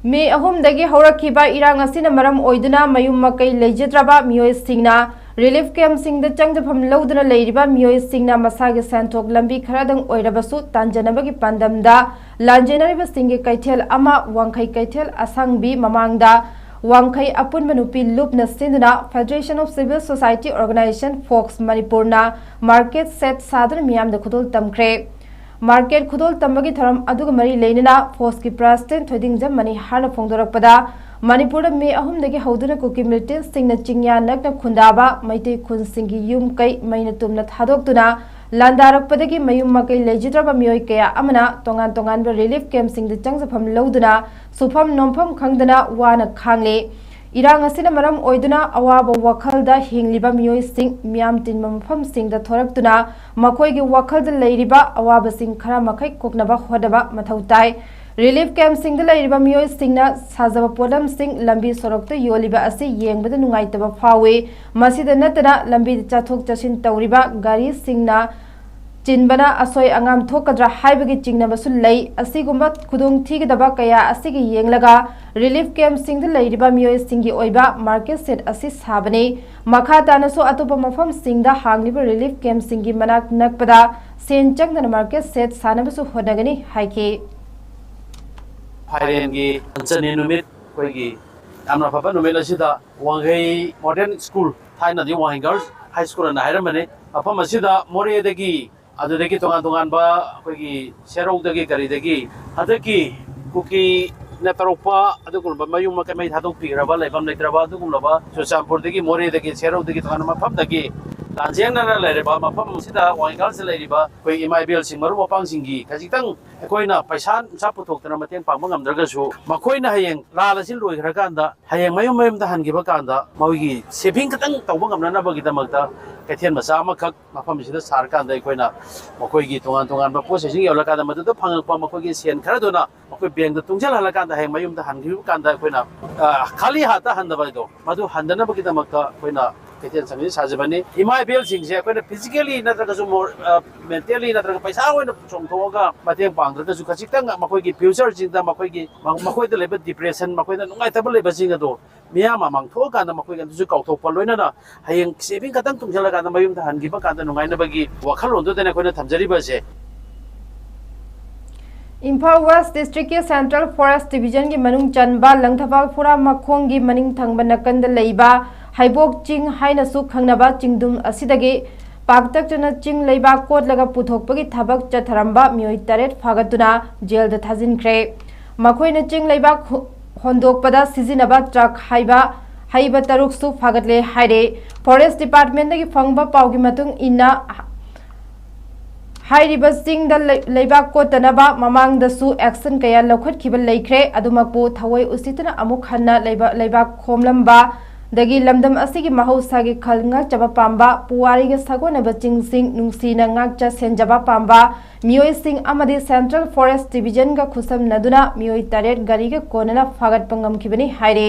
ꯃꯦ ꯑꯍꯨꯝꯗꯒꯤ ꯍꯧꯔꯛꯈꯤꯕ ꯏꯔꯥꯡ ꯑꯁꯤꯅ ꯃꯔꯝ ꯑꯣꯏꯗꯨꯅ ꯃꯌꯨꯝ ꯃꯀꯩ ꯂꯩꯖꯗ꯭ꯔꯕ ꯃꯤꯑꯣꯏꯁꯤꯡꯅ ꯔꯤꯂꯤꯐ ꯀꯦꯝꯞꯁꯤꯡꯗ ꯆꯪꯖꯐꯝ ꯂꯧꯗꯨꯅ ꯂꯩꯔꯤꯕ ꯃꯤꯑꯣꯏꯁꯤꯡꯅ ꯃꯁꯥꯒꯤ ꯁꯦꯟꯊꯣꯛ ꯂꯝꯕꯤ ꯈꯔꯗꯪ ꯑꯣꯏꯔꯕꯁꯨ ꯇꯥꯟꯖꯅꯕꯒꯤ ꯄꯥꯟꯗꯝꯗ ꯂꯥꯟꯖꯦꯟꯅꯔꯤꯕꯁꯤꯡꯒꯤ ꯀꯩꯊꯦꯜ ꯑꯃ ꯋꯥꯡꯈꯩ ꯀꯩꯊꯦꯜ ꯑꯁꯪꯕꯤ ꯃꯃꯥꯡꯗ ꯋꯥꯡꯈꯩ ꯑꯄꯨꯟꯕ ꯅꯨꯄꯤ ꯂꯨꯞꯅ ꯁꯤꯟꯗꯨꯅ Federation of Civil Society Organization, fox ꯃꯅꯤꯄꯨꯔꯅ ꯃꯥꯔꯀꯦꯠ ꯁꯦꯠ ꯁꯥꯗꯨꯅ ꯃꯤꯌꯥꯝꯗ ꯈꯨꯗꯣꯜ ꯇꯝꯈ꯭ꯔꯦ꯫ ꯃꯥꯔꯀꯦꯠ ꯈꯨꯗꯣꯜ ꯇꯝꯕꯒꯤ ꯊꯧꯔꯝ ꯑꯗꯨꯒ ꯃꯔꯤ ꯂꯩꯅꯅ ꯐꯣꯛꯁꯀꯤ ꯄ꯭ꯔꯦꯁꯤꯗꯦꯟꯠ ꯊꯣꯏꯗꯤꯡꯖꯝ ꯃꯅꯤꯍꯥꯔꯅ ꯐꯣꯡꯗꯣꯔꯛꯄꯗ, ꯃꯅꯤꯄꯨꯔꯗ ꯃꯦ ꯑꯍꯨꯝꯗꯒꯤ ꯍꯧꯗꯨꯅ ꯀꯨꯀꯤ ꯃꯤꯂꯤꯇꯦꯟꯠꯁꯤꯡꯅ ꯆꯤꯡꯌꯥ ꯅꯛꯅ ꯈꯨꯟꯗꯥꯕ ꯃꯩꯇꯩ ꯈꯨꯟꯁꯤꯡꯒꯤ ꯌꯨꯝ ꯀꯩ ꯃꯩꯅ ꯇꯨꯝꯅ ꯊꯥꯗꯣꯛꯇꯨꯅ ꯂꯥꯟꯗꯥꯔꯛꯄꯗꯒꯤ ꯃꯌꯨꯝ ꯃꯀꯩ ꯂꯩꯖꯗ꯭ꯔꯕ ꯃꯤꯑꯣꯏ ꯀꯌꯥ ꯑꯃꯅ ꯇꯣꯉꯥꯟ ꯇꯣꯉꯥꯟꯕ ꯔꯤꯂꯤꯐ ꯀꯦꯝꯞꯁꯤꯡꯗ ꯆꯪꯖꯐꯝ ꯂꯧꯗꯨꯅ ꯁꯨꯐꯝ ꯅꯣꯝꯐꯝ ꯈꯪꯗꯅ ꯋꯥꯅ ꯈꯥꯡꯂꯤ꯫ ꯏꯔꯥꯡ ꯑꯁꯤꯅ ꯃꯔꯝ ꯑꯣꯏꯗꯨꯅ ꯑꯋꯥꯕ ꯋꯥꯈꯜꯗ ꯍꯤꯡꯂꯤꯕ ꯃꯤꯑꯣꯏꯁꯤꯡ ꯃꯤꯌꯥꯝ ꯇꯤꯟꯕ ꯃꯐꯝꯁꯤꯡꯗ ꯊꯣꯔꯛꯇꯨꯅ ꯃꯈꯣꯏꯒꯤ ꯋꯥꯈꯜꯗ ꯂꯩꯔꯤꯕ ꯑꯋꯥꯕꯁꯤꯡ ꯈꯔ ꯃꯈꯩ ꯀꯣꯛꯅꯕ ꯍꯣꯠꯅꯕ ꯃꯊꯧ ꯇꯥꯏ꯫ ꯔꯤꯂꯤꯐ ꯀꯦꯝꯞꯁꯤꯡꯗ ꯂꯩꯔꯤꯕ ꯃꯤꯑꯣꯏꯁꯤꯡꯅ ꯁꯥꯖꯕ ꯄꯣꯠꯂꯝꯁꯤꯡ ꯂꯝꯕꯤ ꯁꯣꯔꯣꯛꯇ ꯌꯣꯜꯂꯤꯕ ꯑꯁꯤ ꯌꯦꯡꯕꯗ ꯅꯨꯡꯉꯥꯏꯇꯕ ꯐꯥꯎꯏ꯫ ꯃꯁꯤꯗ ꯅꯠꯇꯅ ꯂꯝꯕꯤꯗ ꯆꯠꯊꯣꯛ ꯆꯠꯁꯤꯟ ꯇꯧꯔꯤꯕ ꯒꯥꯔꯤꯁꯤꯡꯅ ꯆꯤꯟꯕꯅ ꯑꯁꯣꯏ ꯑꯉꯥꯝ ꯊꯣꯛꯀꯗ꯭ꯔꯥ ꯍꯥꯏꯕꯒꯤ ꯆꯤꯡꯅꯕꯁꯨ ꯂꯩ꯫ ꯑꯁꯤꯒꯨꯝꯕ ꯈꯨꯗꯣꯡꯊꯤꯒꯗꯕ ꯀꯌꯥ ꯑꯁꯤꯒꯤ ꯌꯦꯡꯂꯒ ꯔꯤꯂꯤꯐ ꯀꯦꯝꯞꯁꯤꯡꯗ ꯂꯩꯔꯤꯕ ꯃꯤꯑꯣꯏꯁꯤꯡꯒꯤ ꯑꯣꯏꯕ ꯃꯥꯔꯀꯦꯠ ꯁꯦꯠ ꯑꯁꯤ ꯁꯥꯕꯅꯤ꯫ ꯃꯈꯥ ꯇꯥꯅꯁꯨ ꯑꯇꯣꯞꯄ ꯃꯐꯝꯁꯤꯡꯗ ꯍꯥꯡꯂꯤꯕ ꯔꯤꯂꯤꯐ ꯀꯦꯝꯞꯁꯤꯡꯒꯤ ꯃꯅꯥꯛ ꯅꯛꯄꯗ ꯁꯦꯟ ꯆꯪꯗꯅ ꯃꯥꯔꯀꯦꯠ ꯁꯦꯠ ꯁꯥꯅꯕꯁꯨ ꯍꯣꯠꯅꯒꯅꯤ ꯍꯥꯏꯈꯤ꯫ ꯐꯥꯏꯔꯦꯟꯒꯤ ꯂꯥꯟꯆꯠꯅꯤ ꯅꯨꯃꯤꯠ, ꯑꯩꯈꯣꯏꯒꯤ ꯌꯥꯝꯅ ꯐꯕ ꯅꯨꯃꯤꯠ ꯑꯁꯤꯗ ꯋꯥꯡꯈꯩ ꯃꯣꯗꯔꯟ ꯁ꯭ꯀꯨꯜ ꯊꯥꯏꯅꯗꯤ ꯋꯥꯍꯦꯡ ꯒꯥꯔꯜꯁ ꯍꯥꯏ ꯁ꯭ꯀꯨꯜ ꯑꯅ ꯍꯥꯏꯔꯝꯕꯅꯤ꯫ ꯃꯐꯝ ꯑꯁꯤꯗ ꯃꯣꯔꯦꯗꯒꯤ, ꯑꯗꯨꯗꯒꯤ ꯇꯣꯉꯥꯟ ꯇꯣꯉꯥꯟꯕ ꯑꯩꯈꯣꯏꯒꯤ ꯁꯦꯔꯧꯗꯒꯤ ꯀꯔꯤꯗꯒꯤ ꯍꯟꯗꯛꯀꯤ ꯀꯨꯀꯤꯅ ꯇꯧꯔꯛꯄ ꯑꯗꯨꯒꯨꯝꯂꯕ ꯃꯌꯨꯝ ꯃꯀꯩ ꯃꯩ ꯊꯥꯗꯣꯛꯄꯤꯈ꯭ꯔꯕ, ꯂꯩꯐꯝ ꯂꯩꯇ꯭ꯔꯕ ꯑꯗꯨꯒꯨꯝꯂꯕ ꯆꯨꯔꯆꯥꯟꯄꯨꯔꯗꯒꯤ, ꯃꯣꯔꯦꯗꯒꯤ, ꯁꯦꯔꯧꯗꯒꯤ, ꯇꯣꯉꯥꯟꯕ ꯃꯐꯝꯗꯒꯤ ꯂꯥꯟꯖꯦꯡꯅꯅ ꯂꯩꯔꯤꯕ ꯃꯐꯝ ꯑꯁꯤꯗ ꯋꯥꯍꯦꯡ ꯒꯥꯔꯜꯁꯇ ꯂꯩꯔꯤꯕ ꯑꯩꯈꯣꯏ ꯏꯃꯥ ꯏꯕꯦꯜꯁꯤꯡ, ꯃꯔꯨꯞ ꯃꯄꯥꯡꯁꯤꯡꯒꯤ ꯈꯖꯤꯛꯇꯪ ꯑꯩꯈꯣꯏꯅ ꯄꯩꯁꯥ ꯅꯨꯡꯁꯥ ꯄꯨꯊꯣꯛꯇꯅ ꯃꯇꯦꯡ ꯄꯥꯡꯕ ꯉꯝꯗ꯭ꯔꯒꯁꯨ, ꯃꯈꯣꯏꯅ ꯍꯌꯦꯡ ꯂꯥꯟ ꯑꯁꯤ ꯂꯣꯏꯈ꯭ꯔꯀꯥꯟꯗ, ꯍꯌꯦꯡ ꯃꯌꯨꯝ ꯃꯌꯨꯝꯗ ꯍꯟꯈꯤꯕ ꯀꯥꯟꯗ, ꯃꯣꯏꯒꯤ ꯁꯦꯚꯤꯡ ꯈꯛꯇꯪ ꯇꯧꯕ ꯉꯝꯅꯅꯕꯒꯤꯗꯃꯛꯇ ꯀꯩꯊꯦꯜ ꯃꯆꯥ ꯑꯃꯈꯛ ꯃꯐꯝꯁꯤꯗ ꯁꯥꯔꯀꯥꯟꯗ, ꯑꯩꯈꯣꯏꯅ ꯃꯈꯣꯏꯒꯤ ꯇꯣꯉꯥꯟ ꯇꯣꯉꯥꯟꯕ ꯄꯣꯠ ꯆꯩꯁꯤꯡ ꯌꯣꯜꯂꯀꯥꯟꯗ, ꯃꯗꯨꯗ ꯐꯪꯉꯛꯄ ꯃꯈꯣꯏꯒꯤ ꯁꯦꯟ ꯈꯔꯗꯨꯅ ꯃꯈꯣꯏ ꯕꯦꯡꯗ ꯇꯨꯡꯁꯤꯜꯍꯜꯂꯀꯥꯟꯗ, ꯍꯌꯦꯡ ꯃꯌꯨꯝꯗ ꯍꯟꯈꯤꯕ ꯀꯥꯟꯗ ꯑꯩꯈꯣꯏꯅ, ꯑ, ꯈꯥꯂꯤ ꯍꯥꯠꯇ ꯍꯟꯗꯕ ꯍꯥꯏꯗꯣ, ꯃꯗꯨ ꯍꯟꯗꯅꯕꯒꯤꯗꯃꯛꯇ ꯑꯩꯈꯣꯏꯅ ꯀꯩꯊꯦꯜ ꯁꯪꯁꯤ ꯁꯥꯖꯕꯅꯤ꯫ ꯏꯃꯥ ꯏꯕꯦꯜꯁꯤꯡꯁꯦ ꯑꯩꯈꯣꯏꯅ ꯐꯤꯖꯤꯀꯦꯜꯂꯤ ꯅꯠꯇ꯭ꯔꯒꯁꯨ ꯃꯣꯔ-, ꯑ, ꯃꯦꯟꯇꯦꯜꯂꯤ ꯅꯠꯇ꯭ꯔꯒ ꯄꯩꯁꯥ ꯑꯣꯏꯅ ꯆꯣꯡꯊꯣꯛꯑꯒ ꯃꯇꯦꯡ ꯄꯥꯡꯗ꯭ꯔꯒꯁꯨ, ꯈꯖꯤꯛꯇꯪ ꯃꯈꯣꯏꯒꯤ ꯐ꯭ꯌꯨꯆꯔꯁꯤꯡꯗ, ꯃꯈꯣꯏꯒꯤ, ꯃꯈꯣꯏꯗ ꯂꯩꯕ ꯗꯤꯄ꯭ꯔꯦꯁꯟ, ꯃꯈꯣꯏꯗ ꯅꯨꯡꯉꯥꯏꯇꯕ ꯂꯩꯕꯁꯤꯡ ꯑꯗꯣ ꯃꯤꯌꯥꯝ ꯃꯃꯥꯡ ꯊꯣꯛꯑꯀꯥꯟꯗ ꯃꯈꯣꯏ ꯑꯗꯨꯁꯨ ꯀꯥꯎꯊꯣꯛꯄ, ꯂꯣꯏꯅꯅ ꯍꯌꯦꯡ ꯁꯦꯚꯤꯡ ꯈꯛꯇꯪ ꯇꯨꯡꯁꯤꯜꯂꯀꯥꯟꯗ ꯃꯌꯨꯝꯗ ꯍꯟꯈꯤꯕ ꯀꯥꯟꯗ ꯅꯨꯡꯉꯥꯏꯅꯕꯒꯤ ꯋꯥꯈꯜꯂꯣꯟꯗꯨꯗꯅ ꯑꯩꯈꯣꯏꯅ ꯊꯝꯖꯔꯤꯕꯁꯦ꯫ ꯏꯝꯐꯥꯜ ꯋꯦꯁ ꯗꯤꯁꯇ꯭ꯔꯤꯛꯀꯤ ꯁꯦꯟꯇ꯭ꯔꯦꯜ ꯐꯣꯔꯦꯁ ꯗꯤꯕꯤꯖꯟꯒꯤ ꯃꯅꯨꯡ ꯆꯟꯕ ꯂꯪꯊꯕꯥꯜ ꯐꯨꯔꯥ ꯃꯈꯣꯡꯒꯤ ꯃꯅꯤꯡ ꯊꯪꯕ ꯅꯥꯀꯟꯗ ꯂꯩꯕ ꯍꯩꯕꯣꯛ ꯆꯤꯡ ꯍꯥꯏꯅꯁꯨ ꯈꯪꯅꯕ ꯆꯤꯡꯗꯨꯝ ꯑꯁꯤꯗꯒꯤ ꯄꯥꯛꯇꯛꯇꯅ ꯆꯤꯡ ꯂꯩꯕꯥꯛ ꯀꯣꯠꯂꯒ ꯄꯨꯊꯣꯛꯄꯒꯤ ꯊꯕꯛ ꯆꯠꯊꯔꯝꯕ ꯃꯤꯑꯣꯏ ꯇꯔꯦꯠ ꯐꯥꯒꯠꯇꯨꯅ ꯖꯦꯜꯗ ꯊꯥꯖꯤꯟꯈ꯭ꯔꯦ꯫ ꯃꯈꯣꯏꯅ ꯆꯤꯡ ꯂꯩꯕꯥꯛ ꯍꯣ-, ꯍꯣꯟꯗꯣꯛꯄꯗ ꯁꯤꯖꯤꯟꯅꯕ ꯇ꯭ꯔꯛ ꯍꯥꯏꯕ ꯍꯩꯕ ꯇꯔꯨꯛꯁꯨ ꯐꯥꯒꯠꯂꯦ ꯍꯥꯏꯔꯦ꯫ ꯐꯣꯔꯦꯁ ꯗꯤꯄꯥꯔꯠꯃꯦꯟꯗꯒꯤ ꯐꯪꯕ ꯄꯥꯎꯒꯤ ꯃꯇꯨꯡ ꯏꯟꯅ, ꯍꯥꯏꯔꯤꯕꯁꯤꯡꯗ ꯂꯩ-, ꯂꯩꯕꯥꯛ ꯀꯣꯠꯇꯅꯕ ꯃꯃꯥꯡꯗꯁꯨ ꯑꯦꯛꯁꯟ ꯀꯌꯥ ꯂꯧꯈꯠꯈꯤꯕ ꯂꯩꯈ꯭ꯔꯦ꯫ ꯑꯗꯨꯃꯛꯄꯨ ꯊꯑꯣꯏ ꯎꯁꯤꯠꯇꯨꯅ ꯑꯃꯨꯛ ꯍꯟꯅ ꯂꯩꯕ-, ꯂꯩꯕꯥꯛ ꯈꯣꯝꯂꯝꯕꯗꯒꯤ ꯂꯝꯗꯝ ꯑꯁꯤꯒꯤ ꯃꯍꯧꯁꯥꯒꯤ ꯈꯜ ꯉꯥꯛꯆꯕ ꯄꯥꯝꯕ, ꯄꯨꯋꯥꯔꯤꯒ ꯁꯥꯒꯣꯟꯅꯕ ꯆꯤꯡꯁꯤꯡ ꯅꯨꯡꯁꯤꯅ ꯉꯥꯛꯆ ꯁꯦꯟꯖꯕ ꯄꯥꯝꯕ ꯃꯤꯑꯣꯏꯁꯤꯡ ꯑꯃꯗꯤ ꯁꯦꯟꯇ꯭ꯔꯦꯜ ꯐꯣꯔꯦꯁ ꯗꯤꯕꯤꯖꯟꯒ ꯈꯨꯠꯁꯝꯅꯗꯨꯅ ꯃꯤꯑꯣꯏ ꯇꯔꯦꯠ ꯒꯥꯔꯤꯒ ꯀꯣꯟꯅꯅ ꯐꯥꯒꯠꯄ ꯉꯝꯈꯤꯕꯅꯤ ꯍꯥꯏꯔꯤ꯫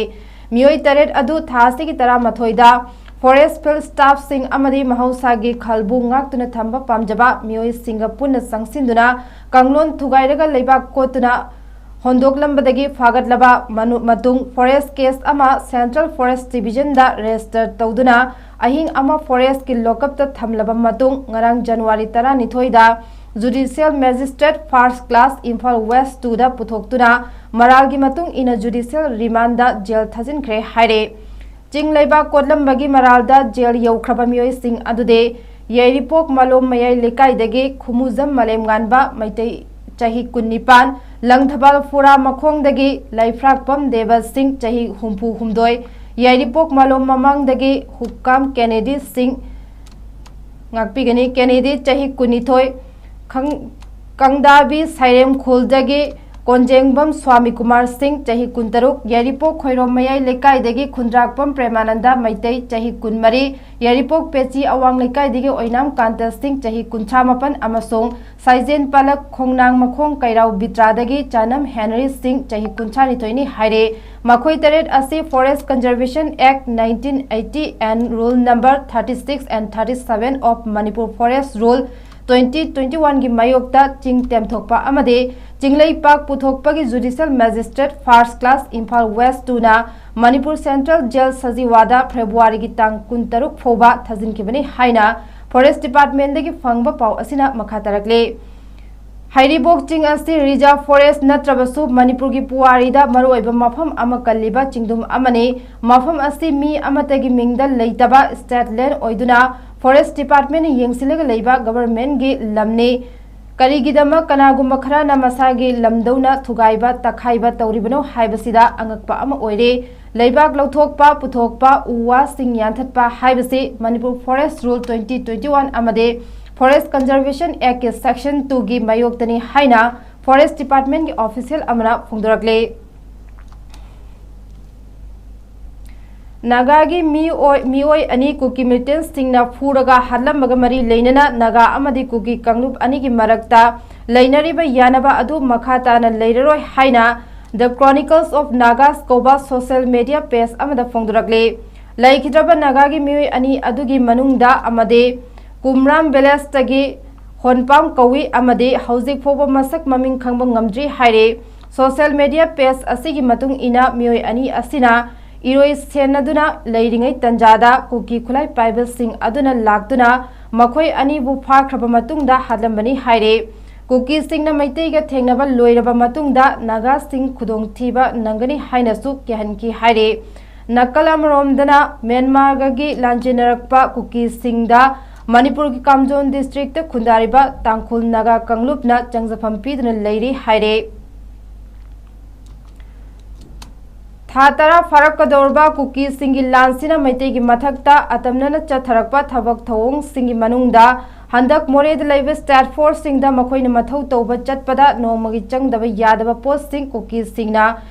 ꯃꯤꯑꯣꯏ ꯇꯔꯦꯠ ꯑꯗꯨ ꯊꯥ ꯑꯁꯤꯒꯤ ꯇꯔꯥꯃꯥꯊꯣꯏꯗ ꯐꯣꯔꯦꯁ ꯐꯤꯜꯗ ꯁ꯭ꯇꯥꯐꯁꯤꯡ ꯑꯃꯗꯤ ꯃꯍꯧꯁꯥꯒꯤ ꯈꯜꯕꯨ ꯉꯥꯛꯇꯨꯅ ꯊꯝꯕ ꯄꯥꯝꯖꯕ ꯃꯤꯑꯣꯏꯁꯤꯡꯒ ꯄꯨꯟꯅ ꯆꯪꯁꯤꯟꯗꯨꯅ ꯀꯥꯡꯂꯣꯟ ꯊꯨꯒꯥꯏꯔꯒ ꯂꯩꯕꯥꯛ ꯀꯣꯠꯇꯨꯅ ꯍꯣꯟꯗꯣꯛꯂꯝꯕꯗꯒꯤ ꯐꯥꯒꯠꯂꯕ ꯃꯅꯨ-, ꯃꯇꯨꯡ ꯐꯣꯔꯦꯁ ꯀꯦꯁ ꯑꯃ ꯁꯦꯟꯇ꯭ꯔꯦꯜ ꯐꯣꯔꯦꯁ ꯗꯤꯕꯤꯖꯟꯗ ꯔꯦꯖꯤꯁꯇꯔ ꯇꯧꯗꯨꯅ ꯑꯍꯤꯡ ꯑꯃ ꯐꯣꯔꯦꯁꯀꯤ ꯂꯣꯀꯞꯇ ꯊꯝꯂꯕ ꯃꯇꯨꯡ ꯉꯔꯥꯡ ꯖꯅꯋꯥꯔꯤ ꯇꯔꯥꯅꯤꯊꯣꯏꯗ judicial magistrate first class Imphal west ꯇꯨꯗ ꯄꯨꯊꯣꯛꯇꯨꯅ ꯃꯔꯥꯜꯒꯤ ꯃꯇꯨꯡ ꯏꯟꯅ ꯖꯨꯗꯤꯁꯤꯌꯦꯜ ꯔꯤꯃꯥꯟꯗ ꯖꯦꯜ ꯊꯥꯖꯤꯟꯈ꯭ꯔꯦ ꯍꯥꯏꯔꯦ꯫ ꯆꯤꯡ ꯂꯩꯕꯥꯛ ꯀꯣꯠꯂꯝꯕꯒꯤ ꯃꯔꯥꯜꯗ ꯖꯦꯜ ꯌꯧꯈ꯭ꯔꯕ ꯃꯤꯑꯣꯏꯁꯤꯡ ꯑꯗꯨꯗꯤ ꯌꯥꯏꯔꯤꯄꯣꯛ ꯃꯥꯂꯣꯝ ꯃꯌꯥꯏ ꯂꯩꯀꯥꯏꯗꯒꯤ ꯈꯨꯃꯨꯖꯝ ꯃꯥꯂꯦꯝꯉꯥꯟꯕ, ꯃꯩꯇꯩ, ꯆꯍꯤ ꯀꯨꯟꯅꯤꯄꯥꯟ, ꯂꯪꯊꯕꯥꯜ ꯐꯨꯔꯥ ꯃꯈꯣꯡꯗꯒꯤ ꯂꯩꯐ꯭ꯔꯥꯛꯄꯝ ꯗꯦꯕ ꯁꯤꯡ, ꯆꯍꯤ ꯍꯨꯝꯐꯨ ꯍꯨꯝꯗꯣꯏ, ꯌꯥꯏꯔꯤꯄꯣꯛ ꯃꯥꯂꯣꯝ ꯃꯃꯥꯡꯗꯒꯤ ꯍꯨꯛꯀꯥꯝ ꯀꯦꯅꯦꯗꯤ ꯁꯤꯡ, ꯉꯥꯛꯄꯤꯒꯅꯤ, ꯀꯦꯅꯦꯗꯤ, ꯆꯍꯤ ꯀꯨꯟꯅꯤꯊꯣꯏ, ꯈꯪ-, ꯀꯪꯗꯥꯕꯤ ꯁꯥꯏꯔꯦꯝꯈꯣꯜꯗꯒꯤ ꯀꯣꯟꯖꯦꯡꯕꯝ ꯁ꯭ꯋꯥꯃꯤ ꯀꯨꯃꯥꯔ ꯁꯤꯡ, ꯆꯍꯤ ꯀꯨꯟꯇꯔꯨꯛ, ꯌꯥꯏꯔꯤꯄꯣꯛ ꯈꯣꯏꯔꯣꯝ ꯃꯌꯥꯏ ꯂꯩꯀꯥꯏꯗꯒꯤ ꯈꯨꯟꯗ꯭ꯔꯥꯛꯄꯝ ꯄ꯭ꯔꯦꯃꯥꯅꯟꯗ ꯃꯩꯇꯩ, ꯆꯍꯤ ꯀꯨꯟꯃꯔꯤ, ꯌꯥꯏꯔꯤꯄꯣꯛ ꯄꯦꯆꯤ ꯑꯋꯥꯡ ꯂꯩꯀꯥꯏꯗꯒꯤ ꯑꯣꯏꯅꯥꯝ ꯀꯥꯟꯇ ꯁꯤꯡ, ꯆꯍꯤ ꯀꯨꯟꯊ꯭ꯔꯥ ꯃꯥꯄꯟ, ꯑꯃꯁꯨꯡ ꯁꯥꯏꯖꯦꯟ ꯄꯥꯂꯛ ꯈꯣꯡꯅꯥꯡ ꯃꯈꯣꯡ ꯀꯩꯔꯥꯎ ꯕꯤꯇ꯭ꯔꯥꯗꯒꯤ ꯆꯥꯅꯝ ꯍꯦꯅꯔꯤ ꯁꯤꯡ, ꯆꯍꯤ ꯀꯨꯟꯊ꯭ꯔꯥ ꯅꯤꯊꯣꯏꯅꯤ ꯍꯥꯏꯔꯦ꯫ ꯃꯈꯣꯏ ꯇꯔꯦꯠ ꯑꯁꯤ Forest Conservation Act nineteen eighty and Rule Number thirty six and thirty seven of Manipur Forest Rule twenty twenty one ꯒꯤ ꯃꯥꯌꯣꯛꯇ ꯆꯤꯡ ꯇꯦꯝꯊꯣꯛꯄ ꯑꯃꯗꯤ ꯆꯤꯡꯂꯩꯄꯥꯛ ꯄꯨꯊꯣꯛꯄꯒꯤ Judicial Magistrate First Class, Imphal West two ꯅ ꯃꯅꯤꯄꯨꯔ Central Jail ꯁꯖꯤꯋꯥꯗ ꯐꯦꯕ꯭ꯔꯨꯋꯥꯔꯤꯒꯤ ꯇꯥꯡ ꯀꯨꯟꯇꯔꯨꯛ ꯐꯥꯎꯕ ꯊꯥꯖꯤꯟꯈꯤꯕꯅꯤ ꯍꯥꯏꯅ Forest Department ꯗꯒꯤ ꯐꯪꯕ ꯄꯥꯎ ꯑꯁꯤꯅ ꯃꯈꯥ ꯇꯥꯔꯛꯂꯤ꯫ ꯍꯩꯔꯤꯕꯣꯛ ꯆꯤꯡ ꯑꯁꯤ Reserve Forest ꯅꯠꯇ꯭ꯔꯕꯁꯨ ꯃꯅꯤꯄꯨꯔꯒꯤ ꯄꯨꯋꯥꯔꯤꯗ ꯃꯔꯨꯑꯣꯏꯕ ꯃꯐꯝ ꯑꯃ ꯀꯜꯂꯤꯕ ꯆꯤꯡꯗꯨꯝ ꯑꯃꯅꯤ꯫ ꯃꯐꯝ ꯑꯁꯤ ꯃꯤ ꯑꯃꯠꯇꯒꯤ ꯃꯤꯡꯗ ꯂꯩꯇꯕ State Land ꯑꯣꯏꯗꯨꯅ Forest Department ꯅ ꯌꯦꯡꯁꯤꯜꯂꯒ ꯂꯩꯕ Government ꯀꯤ ꯂꯝꯅꯤ꯫ ꯀꯔꯤꯒꯤꯗꯃꯛ ꯀꯅꯥꯒꯨꯝꯕ ꯈꯔꯅ ꯃꯁꯥꯒꯤ ꯂꯝꯗꯧꯅ ꯊꯨꯒꯥꯏꯕ, ꯇꯛꯈꯥꯏꯕ ꯇꯧꯔꯤꯕꯅꯣ ꯍꯥꯏꯕꯁꯤꯗ ꯑꯉꯛꯄ ꯑꯃ ꯑꯣꯏꯔꯦ꯫ ꯂꯩꯕꯥꯛ ꯂꯧꯊꯣꯛꯄ, ꯄꯨꯊꯣꯛꯄ, ꯎ ꯋꯥꯁꯤꯡ ꯌꯥꯟꯊꯠꯄ ꯍꯥꯏꯕꯁꯤ Manipur Forest Rule twenty twenty one ꯑꯃꯗꯤ Forest Conservation Act ꯀꯤ Section two ꯒꯤ ꯃꯥꯌꯣꯛꯇꯅꯤ ꯍꯥꯏꯅ Forest Department ꯀꯤ official ꯑꯃꯅ ꯐꯣꯡꯗꯣꯔꯛꯂꯤ꯫ ꯅꯥꯒꯥꯒꯤ ꯃꯤꯑꯣꯏ, ꯃꯤꯑꯣꯏ ꯑꯅꯤ ꯀꯨꯀꯤ militant ꯁꯤꯡꯅ ꯐꯨꯔꯒ ꯍꯥꯠꯂꯝꯕꯒ ꯃꯔꯤ ꯂꯩꯅꯅ ꯅꯥꯒꯥ ꯑꯃꯗꯤ ꯀꯨꯀꯤ ꯀꯥꯡꯂꯨꯞ ꯑꯅꯤꯒꯤ ꯃꯔꯛꯇ ꯂꯩꯅꯔꯤꯕ ꯌꯥꯅꯕ ꯑꯗꯨ ꯃꯈꯥ ꯇꯥꯅ ꯂꯩꯔꯔꯣꯏ ꯍꯥꯏꯅ The Chronicles of Nagas ꯀꯧꯕ social media page ꯑꯃꯗ ꯐꯣꯡꯗꯣꯔꯛꯂꯤ꯫ ꯂꯩꯈꯤꯗ꯭ꯔꯕ ꯅꯥꯒꯥꯒꯤ ꯃꯤꯑꯣꯏ ꯑꯅꯤ ꯑꯗꯨꯒꯤ ꯃꯅꯨꯡꯗ ꯑꯃꯗꯤ ꯀꯨꯝꯔꯥꯝ village ꯇꯒꯤ ꯍꯣꯟꯄꯥꯝ ꯀꯧꯏ ꯑꯃꯗꯤ ꯍꯧꯖꯤꯛ ꯐꯥꯎꯕ ꯃꯁꯛ ꯃꯃꯤꯡ ꯈꯪꯕ ꯉꯝꯗ꯭ꯔꯤ ꯍꯥꯏꯔꯦ꯫ Social media page ꯑꯁꯤꯒꯤ ꯃꯇꯨꯡ ꯏꯟꯅ ꯃꯤꯑꯣꯏ ꯑꯅꯤ ꯑꯁꯤꯅ ꯏꯔꯣꯏ ꯁꯦꯟꯅꯗꯨꯅ ꯂꯩꯔꯤꯉꯩ ꯇꯟꯖꯥꯗ ꯀꯨꯀꯤ ꯈꯨꯠꯂꯥꯏ ꯄꯥꯏꯕꯁꯤꯡ ꯑꯗꯨꯅ ꯂꯥꯛꯇꯨꯅ ꯃꯈꯣꯏ ꯑꯅꯤꯕꯨ ꯐꯥꯈ꯭ꯔꯕ ꯃꯇꯨꯡꯗ ꯍꯥꯠꯂꯝꯕꯅꯤ ꯍꯥꯏꯔꯦ꯫ ꯀꯨꯀꯤꯁꯤꯡꯅ ꯃꯩꯇꯩꯒ ꯊꯦꯡꯅꯕ ꯂꯣꯏꯔꯕ ꯃꯇꯨꯡꯗ ꯅꯥꯒꯥꯁꯤꯡ ꯈꯨꯗꯣꯡꯊꯤꯕ ꯅꯪꯒꯅꯤ ꯍꯥꯏꯅꯁꯨ ꯀꯤꯍꯟꯈꯤ ꯍꯥꯏꯔꯦ꯫ ꯅꯥꯀꯜ ꯑꯃꯔꯣꯝꯗꯅ ꯃ꯭ꯌꯥꯟꯃꯥꯔꯒꯤ ꯂꯥꯟꯖꯦꯟꯅꯔꯛꯄ ꯀꯨꯀꯤꯁꯤꯡꯗ ꯃꯅꯤꯄꯨꯔꯒꯤ ꯀꯥꯝꯖꯣꯟ ꯗꯤꯁꯇ꯭ꯔꯤꯛꯇ ꯈꯨꯟꯗꯥꯔꯤꯕ ꯇꯥꯡꯈꯨꯜ ꯅꯥꯒꯥ ꯀꯥꯡꯂꯨꯞꯅ ꯆꯪꯖꯐꯝ ꯄꯤꯗꯨꯅ ꯂꯩꯔꯤ ꯍꯥꯏꯔꯦ꯫ ꯊꯥ ꯇꯔꯥ ꯐꯥꯔꯛꯀꯗꯧꯔꯕ ꯀꯨꯀꯤꯁꯤꯡꯒꯤ ꯂꯥꯟꯁꯤꯅ ꯃꯩꯇꯩꯒꯤ ꯃꯊꯛꯇ ꯑꯇꯝꯅꯅ ꯆꯠꯊꯔꯛꯄ ꯊꯕꯛ ꯊꯧꯑꯣꯡꯁꯤꯡꯒꯤ ꯃꯅꯨꯡꯗ ꯍꯟꯗꯛ ꯃꯣꯔꯦꯗ ꯂꯩꯕ ꯁ꯭ꯇꯦꯠ ꯐꯣꯔꯁꯁꯤꯡꯗ ꯃꯈꯣꯏꯅ ꯃꯊꯧ ꯇꯧꯕ ꯆꯠꯄꯗ ꯅꯣꯡꯃꯒꯤ ꯆꯪꯗꯕ ꯌꯥꯗꯕ ꯄꯣꯠꯁꯤꯡ ꯀꯨꯀꯤꯁꯤꯡꯅ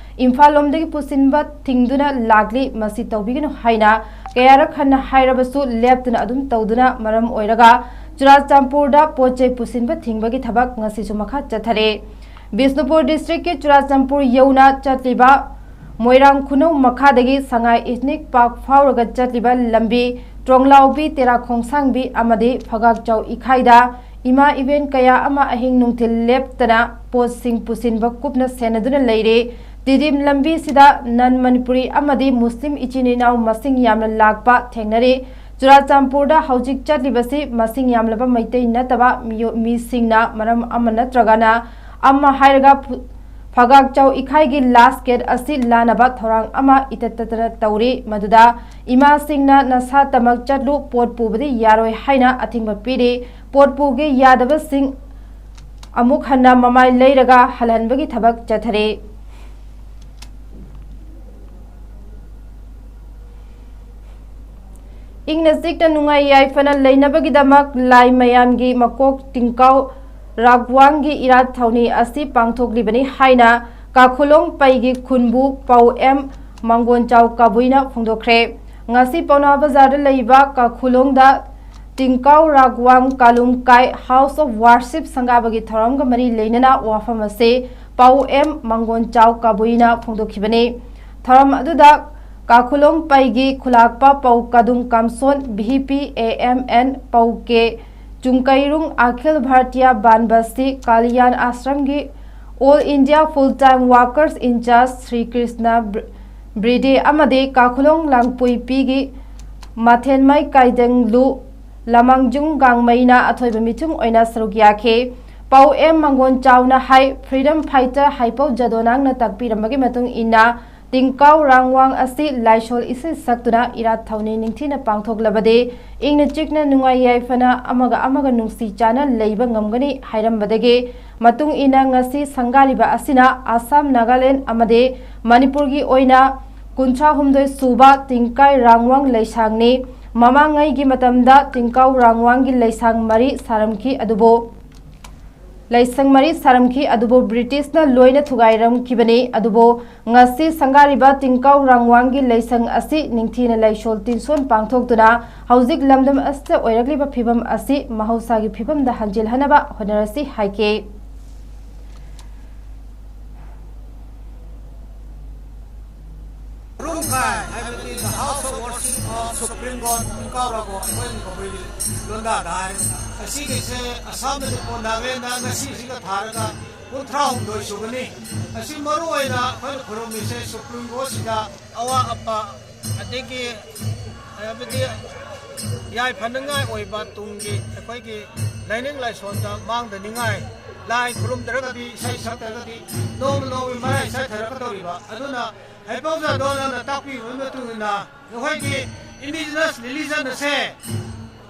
ꯏꯝꯐꯥꯜ ꯂꯣꯝꯗꯒꯤ ꯄꯨꯁꯤꯟꯕ ꯊꯤꯡꯗꯨꯅ ꯂꯥꯛꯂꯤ꯫ ꯃꯁꯤ ꯇꯧꯕꯤꯒꯅꯨ ꯍꯥꯏꯅ ꯀꯌꯥꯔꯛ ꯍꯟꯅ ꯍꯥꯏꯔꯕꯁꯨ ꯂꯦꯞꯇꯅ ꯑꯗꯨꯝ ꯇꯧꯗꯨꯅ ꯃꯔꯝ ꯑꯣꯏꯔꯒ ꯆꯨꯔꯥꯆꯥꯟꯄꯨꯔꯗ ꯄꯣꯠ ꯆꯩ ꯄꯨꯁꯤꯟꯕ ꯊꯤꯡꯕꯒꯤ ꯊꯕꯛ ꯉꯁꯤꯁꯨ ꯃꯈꯥ ꯆꯠꯊꯔꯦ꯫ ꯕꯤꯁꯅꯨꯄꯨꯔ ꯗꯤꯁꯇ꯭ꯔꯤꯛꯀꯤ ꯆꯨꯔꯥꯆꯥꯟꯄꯨꯔ ꯌꯧꯅ ꯆꯠꯂꯤꯕ ꯃꯣꯏꯔꯥꯡ ꯈꯨꯅꯧ ꯃꯈꯥꯗꯒꯤ ꯁꯉꯥꯏ ꯏꯊꯅꯤꯛ ꯄꯥꯔꯛ ꯐꯥꯎꯔꯒ ꯆꯠꯂꯤꯕ ꯂꯝꯕꯤ ꯇ꯭ꯔꯣꯡꯂꯥꯎꯕꯤ, ꯇꯦꯔꯥ ꯈꯣꯡꯁꯥꯡꯕꯤ ꯑꯃꯗꯤ ꯐꯒꯥꯛꯆꯥꯎ ꯏꯈꯥꯏꯗ ꯏꯃꯥ ꯏꯕꯦꯟ ꯀꯌꯥ ꯑꯃ ꯑꯍꯤꯡ ꯅꯨꯡꯊꯤꯜ ꯂꯦꯞꯇꯅ ꯄꯣꯠꯁꯤꯡ ꯄꯨꯁꯤꯟꯕ ꯀꯨꯞꯅ ꯁꯦꯟꯅꯗꯨꯅ ꯂꯩꯔꯤ꯫ ꯇꯤꯗꯤꯝ ꯂꯝꯕꯤꯁꯤꯗ ꯅꯟ ꯃꯅꯤꯄꯨꯔꯤ ꯑꯃꯗꯤ ꯃꯨꯁꯂꯤꯝ ꯏꯆꯤꯟ ꯏꯅꯥꯎ ꯃꯁꯤꯡ ꯌꯥꯝꯅ ꯂꯥꯛꯄ ꯊꯦꯡꯅꯔꯤ꯫ ꯆꯨꯔꯥꯆꯥꯟꯄꯨꯔꯗ ꯍꯧꯖꯤꯛ ꯆꯠꯂꯤꯕꯁꯤ ꯃꯁꯤꯡ ꯌꯥꯝꯂꯕ ꯃꯩꯇꯩ ꯅꯠꯇꯕ ꯃꯤꯑꯣ-, ꯃꯤꯁꯤꯡꯅ ꯃꯔꯝ ꯑꯃ ꯅꯠꯇ꯭ꯔꯒꯅ ꯑꯃ ꯍꯥꯏꯔꯒ ꯐꯨ-, ꯐꯒꯥꯛꯆꯥꯎ ꯏꯈꯥꯏꯒꯤ ꯂꯥꯁ ꯒꯦꯠ ꯑꯁꯤ ꯂꯥꯟꯅꯕ ꯊꯧꯔꯥꯡ ꯑꯃ ꯏꯇꯠ ꯇꯠꯇꯅ ꯇꯧꯔꯤ꯫ ꯃꯗꯨꯗ ꯏꯃꯥꯁꯤꯡꯅ ꯅꯁꯥꯇꯃꯛ ꯆꯠꯂꯨ, ꯄꯣꯠ ꯄꯨꯕꯗꯤ ꯌꯥꯔꯣꯏ ꯍꯥꯏꯅ ꯑꯊꯤꯡꯕ ꯄꯤꯔꯤ꯫ ꯄꯣꯠ ꯄꯨꯒꯦ ꯌꯥꯗꯕꯁꯤꯡ ꯑꯃꯨꯛ ꯍꯟꯅ ꯃꯃꯥꯏ ꯂꯩꯔꯒ ꯍꯜꯍꯟꯕꯒꯤ ꯊꯕꯛ ꯆꯠꯊꯔꯤ꯫ ꯏꯪꯅ ꯆꯤꯛꯅ ꯅꯨꯡꯉꯥꯏ ꯌꯥꯏꯐꯅ ꯂꯩꯅꯕꯒꯤꯗꯃꯛ ꯂꯥꯏ ꯃꯌꯥꯝꯒꯤ ꯃꯀꯣꯛ ꯇꯤꯡꯀꯥꯎ ꯔꯥꯒꯋꯥꯡꯒꯤ ꯏꯔꯥꯠ ꯊꯧꯅꯤ ꯑꯁꯤ ꯄꯥꯡꯊꯣꯛꯂꯤꯕꯅꯤ ꯍꯥꯏꯅ ꯀꯥꯈꯨꯂꯣꯡ ꯄꯩꯒꯤ ꯈꯨꯟꯕꯨ ꯄꯥꯎ ꯑꯦꯝ ꯃꯥꯡꯒꯣꯟꯆꯥꯎ ꯀꯕꯨꯏꯅ ꯐꯣꯡꯗꯣꯛꯈ꯭ꯔꯦ꯫ ꯉꯁꯤ ꯄꯥꯎꯅꯥ ꯕꯖꯥꯔꯗ ꯂꯩꯕ ꯀꯥꯈꯨꯂꯣꯡꯗ ꯇꯤꯡꯀꯥꯎ ꯔꯥꯒꯋꯥꯡ ꯀꯥꯂꯨꯝ ꯀꯥꯏ ꯍꯥꯎꯁ ꯑꯣꯐ ꯋꯥꯔꯁꯤꯞ ꯁꯪꯒꯥꯕꯒꯤ ꯊꯧꯔꯝꯒ ꯃꯔꯤ ꯂꯩꯅꯅ ꯋꯥꯐꯝ ꯑꯁꯤ ꯄꯥꯎ ꯑꯦꯝ ꯃꯥꯡꯒꯣꯟꯆꯥꯎ ꯀꯕꯨꯏꯅ ꯐꯣꯡꯗꯣꯛꯈꯤꯕꯅꯤ꯫ ꯊꯧꯔꯝ ꯑꯗꯨꯗ ꯀꯥꯈꯨꯂꯣꯡ ꯄꯩꯒꯤ ꯈꯨꯂꯥꯛꯄ Pou Kadum Kamson, V P A M N Pou K Chungkeirung, Akhil Bhartiya Vanvasi Kalyan ꯑꯥꯁ꯭ꯔꯝꯒꯤ all India full time workers in charge Shri Krishna ꯕ꯭ꯔ-, ꯕ꯭ꯔꯤꯗꯦ ꯑꯃꯗꯤ ꯀꯥꯈꯨꯂꯣꯡ ꯂꯥꯡꯄꯨꯏꯄꯤꯒꯤ ꯃꯊꯦꯟꯃꯩ ꯀꯥꯏꯗꯦꯡꯂꯨ ꯂꯃꯥꯡꯖꯨꯡ ꯒꯥꯡꯃꯩꯅ ꯑꯊꯣꯏꯕ ꯃꯤꯊꯨꯡ ꯑꯣꯏꯅ ꯁꯔꯨꯛ ꯌꯥꯈꯤ꯫ ꯄꯥꯎ ꯑꯦꯝ ꯃꯥꯡꯒꯣꯟꯆꯥꯎꯅ ꯍꯥꯏ, ꯐ꯭ꯔꯤꯗꯝ ꯐꯥꯏꯇꯔ ꯍꯥꯏꯄꯧ ꯖꯥꯗꯣꯅꯥꯡꯅ ꯇꯥꯛꯄꯤꯔꯝꯕꯒꯤ ꯃꯇꯨꯡ ꯏꯟꯅ ꯇꯤꯡꯀꯥꯎ ꯔꯥꯡꯋꯥꯡ ꯑꯁꯤ ꯂꯥꯏꯁꯣꯜ ꯏꯁꯩ ꯁꯛꯇꯨꯅ ꯏꯔꯥꯠ ꯊꯧꯅꯤ ꯅꯤꯡꯊꯤꯅ ꯄꯥꯡꯊꯣꯛꯂꯕꯗꯤ ꯏꯪꯅ ꯆꯤꯛꯅ ꯅꯨꯡꯉꯥꯏ ꯌꯥꯏꯐꯅ ꯑꯃꯒ ꯑꯃꯒ ꯅꯨꯡꯁꯤ ꯆꯥꯟꯅ ꯂꯩꯕ ꯉꯝꯒꯅꯤ ꯍꯥꯏꯔꯝꯕꯗꯒꯤ ꯃꯇꯨꯡ ꯏꯟꯅ ꯉꯁꯤ ꯁꯪꯒꯥꯔꯤꯕ ꯑꯁꯤꯅ ꯑꯁꯥꯝ, ꯅꯥꯒꯥꯂꯦꯟ ꯑꯃꯗꯤ ꯃꯅꯤꯄꯨꯔꯒꯤ ꯑꯣꯏꯅ ꯀꯨꯟꯊ꯭ꯔꯥ ꯍꯨꯝꯗꯣꯏ ꯁꯨꯕ ꯇꯤꯡꯀꯥꯏ ꯔꯥꯡꯋꯥꯡ ꯂꯩꯁꯥꯡꯅꯤ꯫ ꯃꯃꯥꯡꯉꯩꯒꯤ ꯃꯇꯝꯗ ꯇꯤꯡꯀꯥꯎ ꯔꯥꯡꯋꯥꯡꯒꯤ ꯂꯩꯁꯥꯡ ꯃꯔꯤ ꯁꯥꯔꯝꯈꯤ ꯑꯗꯨꯕꯨ ꯂꯩꯁꯪ ꯃꯔꯤ ꯁꯥꯔꯝꯈꯤ ꯑꯗꯨꯕꯨ ꯕ꯭ꯔꯤꯇꯤꯁꯅ ꯂꯣꯏꯅ ꯊꯨꯒꯥꯏꯔꯝꯈꯤꯕꯅꯤ꯫ ꯑꯗꯨꯕꯨ ꯉꯁꯤ ꯁꯪꯒꯥꯔꯤꯕ ꯇꯤꯡꯀꯥꯎ ꯔꯥꯡꯋꯥꯡꯒꯤ ꯂꯩꯁꯪ ꯑꯁꯤ ꯅꯤꯡꯊꯤꯅ ꯂꯩꯁꯣꯜ ꯇꯤꯟꯁꯣꯟ ꯄꯥꯡꯊꯣꯛꯇꯨꯅ ꯍꯧꯖꯤꯛ ꯂꯝꯗꯝ ꯑꯁꯤꯗ ꯑꯣꯏꯔꯛꯂꯤꯕ ꯐꯤꯕꯝ ꯑꯁꯤ ꯃꯍꯧꯁꯥꯒꯤ ꯐꯤꯕꯝꯗ ꯍꯟꯖꯤꯜꯍꯟꯅꯕ ꯍꯣꯠꯅꯔꯁꯤ ꯍꯥꯏꯈꯤ꯫ ꯔꯨꯝꯈꯥꯏ ꯍꯥꯏꯕꯗꯤ The House of Worship of Supreme God ꯇꯤꯡꯀꯥꯎ ꯔꯥꯡꯋꯥꯡ ꯑꯩꯈꯣꯏꯒꯤ ꯀꯕꯨꯏ ꯂꯣꯟꯗꯥꯗ ꯍꯥꯏꯔꯦ꯫ ꯑꯁꯤꯒꯤꯁꯦ ꯑꯁꯥꯝ, ꯃꯅꯤꯄꯨꯔ, ꯅꯥꯒꯥꯂꯦꯟꯗ ꯉꯁꯤꯁꯤꯒ ꯊꯥꯔꯒ ꯀꯨꯟꯊ꯭ꯔꯥ ꯍꯨꯝꯗꯣꯏ ꯁꯨꯕꯅꯤ꯫ ꯑꯁꯤ ꯃꯔꯨ ꯑꯣꯏꯅ ꯑꯩꯈꯣꯏꯅ ꯈꯨꯔꯨꯝꯃꯤꯁꯦ Supreme Godꯁꯤꯗ ꯑꯋꯥ ꯑꯄꯥ ꯑꯗꯒꯤ ꯍꯥꯏꯕꯗꯤ ꯌꯥꯏꯐꯅꯉꯥꯏ ꯑꯣꯏꯕ ꯇꯨꯡꯒꯤ ꯑꯩꯈꯣꯏꯒꯤ ꯂꯥꯏꯅꯤꯡ ꯂꯥꯏꯁꯣꯟꯗ ꯃꯥꯡꯗꯅꯤꯡꯉꯥꯏ ꯂꯥꯏ ꯈꯨꯔꯨꯝꯗ꯭ꯔꯒꯗꯤ ꯏꯁꯩ ꯁꯛꯇ꯭ꯔꯒꯗꯤ ꯅꯣꯡꯃ ꯅꯣꯡꯃꯒꯤ ꯃꯔꯥꯏ ꯆꯠꯊꯔꯛꯀꯗꯧꯔꯤꯕ꯫ ꯑꯗꯨꯅ ꯍꯩꯄꯧ ꯖꯥꯗꯣꯟ ꯅꯪꯅ ꯇꯥꯛꯄꯤꯕꯒꯤ ꯃꯇꯨꯡ ꯏꯟꯅ ꯅꯈꯣꯏꯒꯤ indigenous religion ꯑꯁꯦ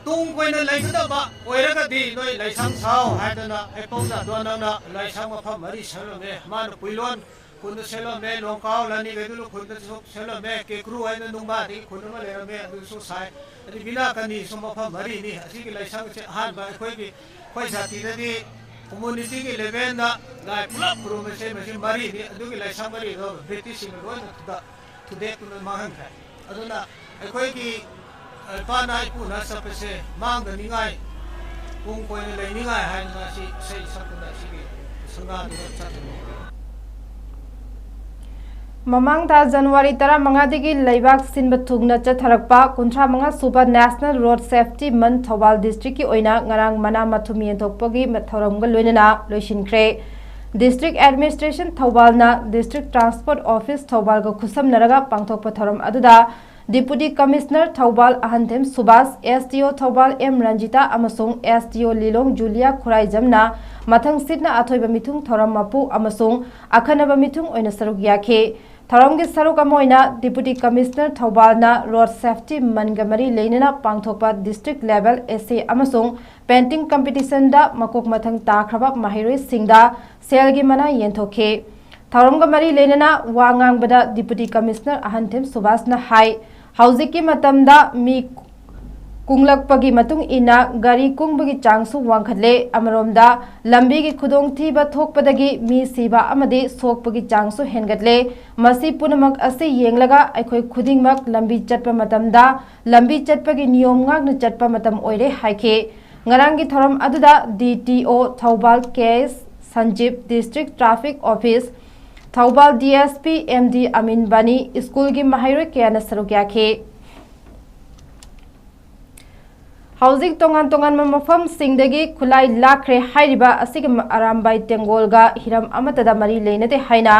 ꯇꯨꯡ ꯀꯣꯏꯅ ꯂꯩꯒꯗꯕ ꯑꯣꯏꯔꯒꯗꯤ ꯅꯣꯏ ꯂꯥꯏꯁꯪ ꯁꯥꯎ ꯍꯥꯏꯗꯅ ꯍꯩꯄꯧ ꯖꯥꯗꯣꯟ ꯅꯪꯅ ꯂꯥꯏꯁꯪ ꯃꯐꯝ ꯃꯔꯤ ꯁꯦꯝꯂꯝꯃꯦ꯫ ꯃꯥꯅ ꯄꯨꯏꯂꯣꯟ ꯈꯨꯟꯗ ꯁꯦꯝꯂꯝꯃꯦ, ꯂꯣꯡꯀꯥꯎ ꯂꯥꯅꯤ ꯒꯩꯗꯨꯂꯨ ꯈꯨꯟꯗꯁꯨ ꯁꯦꯝꯂꯝꯃꯦ, ꯀꯦꯀ꯭ꯔꯨ ꯍꯥꯏꯅ ꯅꯨꯡꯕꯥꯗꯒꯤ ꯈꯨꯟ ꯑꯃ ꯂꯩꯔꯝꯃꯦ, ꯑꯗꯨꯁꯨ ꯁꯥꯏ꯫ ꯑꯗꯩ ꯕꯤꯅꯥ ꯀꯅꯤꯁꯨ ꯃꯐꯝ ꯃꯔꯤꯅꯤ꯫ ꯑꯁꯤꯒꯤ ꯂꯥꯏꯁꯪꯁꯦ ꯑꯍꯥꯟꯕ ꯑꯩꯈꯣꯏꯒꯤ, ꯑꯩꯈꯣꯏ ꯖꯥꯇꯤꯗꯗꯤ communityꯒꯤ levelꯗ ꯂꯥꯏ ꯄꯨꯂꯞ ꯈꯨꯔꯨꯝꯕꯁꯦ ꯃꯁꯤ ꯃꯔꯤꯅꯤ꯫ ꯑꯗꯨꯒꯤ ꯂꯥꯏꯁꯪ ꯃꯔꯤꯗꯣ ꯕ꯭ꯔꯤꯇꯤꯁꯁꯤꯡꯅ ꯂꯣꯏꯅ ꯊꯨꯗ-, ꯊꯨꯗꯦꯛꯇꯨꯅ ꯃꯥꯡꯍꯟꯈ꯭ꯔꯦ꯫ ꯑꯗꯨꯅ ꯑꯩꯈꯣꯏꯒꯤ ꯏꯄꯥꯅ ꯏꯄꯨꯅ ꯆꯠꯄꯁꯦ ꯃꯥꯡꯗꯅꯤꯡꯉꯥꯏ, ꯇꯨꯡ ꯀꯣꯏꯅ ꯂꯩꯅꯤꯡꯉꯥꯏ ꯍꯥꯏꯗꯅ ꯁꯤ ꯏꯁꯩ ꯁꯛꯇꯅ ꯁꯤꯒꯤ ꯁꯪꯒꯥꯗꯨꯗ ꯆꯠꯂꯤꯅꯤ꯫ ꯃꯃꯥꯡ ꯊꯥ ꯖꯅꯋꯥꯔꯤ ꯇꯔꯥꯃꯉꯥꯗꯒꯤ ꯂꯩꯕꯥꯛ ꯁꯤꯟꯕ ꯊꯨꯡꯅ ꯆꯠꯊꯔꯛꯄ ꯀꯨꯟꯊ꯭ꯔꯥ ꯃꯉꯥ ꯁꯨꯕ National Road Safety Month Thoubal districtꯀꯤ ꯑꯣꯏꯅ ꯉꯔꯥꯡ ꯃꯅꯥ ꯃꯊꯨꯝ ꯌꯦꯟꯊꯣꯛꯄꯒꯤ ꯊꯧꯔꯝꯒ ꯂꯣꯏꯅꯅ ꯂꯣꯏꯁꯤꯟꯈ꯭ꯔꯦ꯫ District Administration ꯊꯧꯕꯥꯜꯅ District Transport Office ꯊꯧꯕꯥꯜꯒ ꯈꯨꯠꯁꯝꯅꯔꯒ ꯄꯥꯡꯊꯣꯛꯄ ꯊꯧꯔꯝ ꯑꯗꯨꯗ Deputy Commissioner Thoubal ꯑꯍꯟꯊꯦꯝ Subhas, S D O Thoubal M Ranjita ꯑꯃꯁꯨꯡ S D O ꯂꯤꯂꯣꯡ ꯖꯨꯂꯤꯌꯥ ꯈꯨꯔꯥꯏꯖꯝꯅ ꯃꯊꯪꯁꯤꯠꯅ ꯑꯊꯣꯏꯕ ꯃꯤꯊꯨꯡ ꯊꯧꯔꯝ ꯃꯄꯨ ꯑꯃꯁꯨꯡ ꯑꯈꯟꯅꯕ ꯃꯤꯊꯨꯡ ꯑꯣꯏꯅ ꯁꯔꯨꯛ ꯌꯥꯈꯤ꯫ ꯊꯧꯔꯝꯒꯤ ꯁꯔꯨꯛ ꯑꯃ ꯑꯣꯏꯅ Deputy Commissioner ꯊꯧꯕꯥꯜꯅ Road Safety Monthꯒ ꯃꯔꯤ ꯂꯩꯅꯅ ꯄꯥꯡꯊꯣꯛꯄ District Level Essay ꯑꯃꯁꯨꯡ Painting Competitionꯗ ꯃꯀꯣꯛ ꯃꯊꯪ ꯇꯥꯈ꯭ꯔꯕ ꯃꯍꯩꯔꯣꯏꯁꯤꯡꯗ ꯁꯦꯜꯒꯤ ꯃꯅꯥ ꯌꯦꯟꯊꯣꯛꯈꯤ꯫ ꯊꯧꯔꯝꯒ ꯃꯔꯤ ꯂꯩꯅꯅ ꯋꯥ ꯉꯥꯡꯕꯗ Deputy Commissioner ꯑꯍꯟꯊꯦꯝ ꯁꯨꯕꯥꯁꯅ ꯍꯥꯏ, ꯍꯧꯖꯤꯛꯀꯤ ꯃꯇꯝꯗ ꯃꯤ ꯀꯨꯡꯂꯛꯄꯒꯤ ꯃꯇꯨꯡ ꯏꯟꯅ ꯒꯥꯔꯤ ꯀꯨꯡꯕꯒꯤ ꯆꯥꯡꯁꯨ ꯋꯥꯡꯈꯠꯂꯦ꯫ ꯑꯃꯔꯣꯝꯗ ꯂꯝꯕꯤꯒꯤ ꯈꯨꯗꯣꯡꯊꯤꯕ ꯊꯣꯛꯄꯗꯒꯤ ꯃꯤ ꯁꯤꯕ ꯑꯃꯗꯤ ꯁꯣꯛꯄꯒꯤ ꯆꯥꯡꯁꯨ ꯍꯦꯟꯒꯠꯂꯦ꯫ ꯃꯁꯤ ꯄꯨꯝꯅꯃꯛ ꯑꯁꯤ ꯌꯦꯡꯂꯒ ꯑꯩꯈꯣꯏ ꯈꯨꯗꯤꯡꯃꯛ ꯂꯝꯕꯤ ꯆꯠꯄ ꯃꯇꯝꯗ ꯂꯝꯕꯤ ꯆꯠꯄꯒꯤ ꯅꯤꯌꯣꯝ ꯉꯥꯛꯅ ꯆꯠꯄ ꯃꯇꯝ ꯑꯣꯏꯔꯦ ꯍꯥꯏꯈꯤ꯫ ꯉꯔꯥꯡꯒꯤ ꯊꯧꯔꯝ ꯑꯗꯨꯗ D T O Thoubal K S ꯁꯟꯖꯤꯞ, District Traffic Office Thoubal D S P M D ꯑꯃꯤꯟ ꯕꯥꯅꯤ, ꯁ꯭ꯀꯨꯜꯒꯤ ꯃꯍꯩꯔꯣꯏ ꯀꯌꯥꯅ ꯁꯔꯨꯛ ꯌꯥꯈꯤ꯫ ꯍꯧꯖꯤꯛ ꯇꯣꯉꯥꯟ ꯇꯣꯉꯥꯟꯕ ꯃꯐꯝꯁꯤꯡꯗꯒꯤ ꯈꯨꯠꯂꯥꯏ ꯂꯥꯛꯈ꯭ꯔꯦ ꯍꯥꯏꯔꯤꯕ ꯑꯁꯤꯒꯤ ꯑꯔꯥꯝꯕꯥꯏ ꯇꯦꯡꯒꯣꯜꯒ ꯍꯤꯔꯝ ꯑꯃꯠꯇꯗ ꯃꯔꯤ ꯂꯩꯅꯗꯦ ꯍꯥꯏꯅ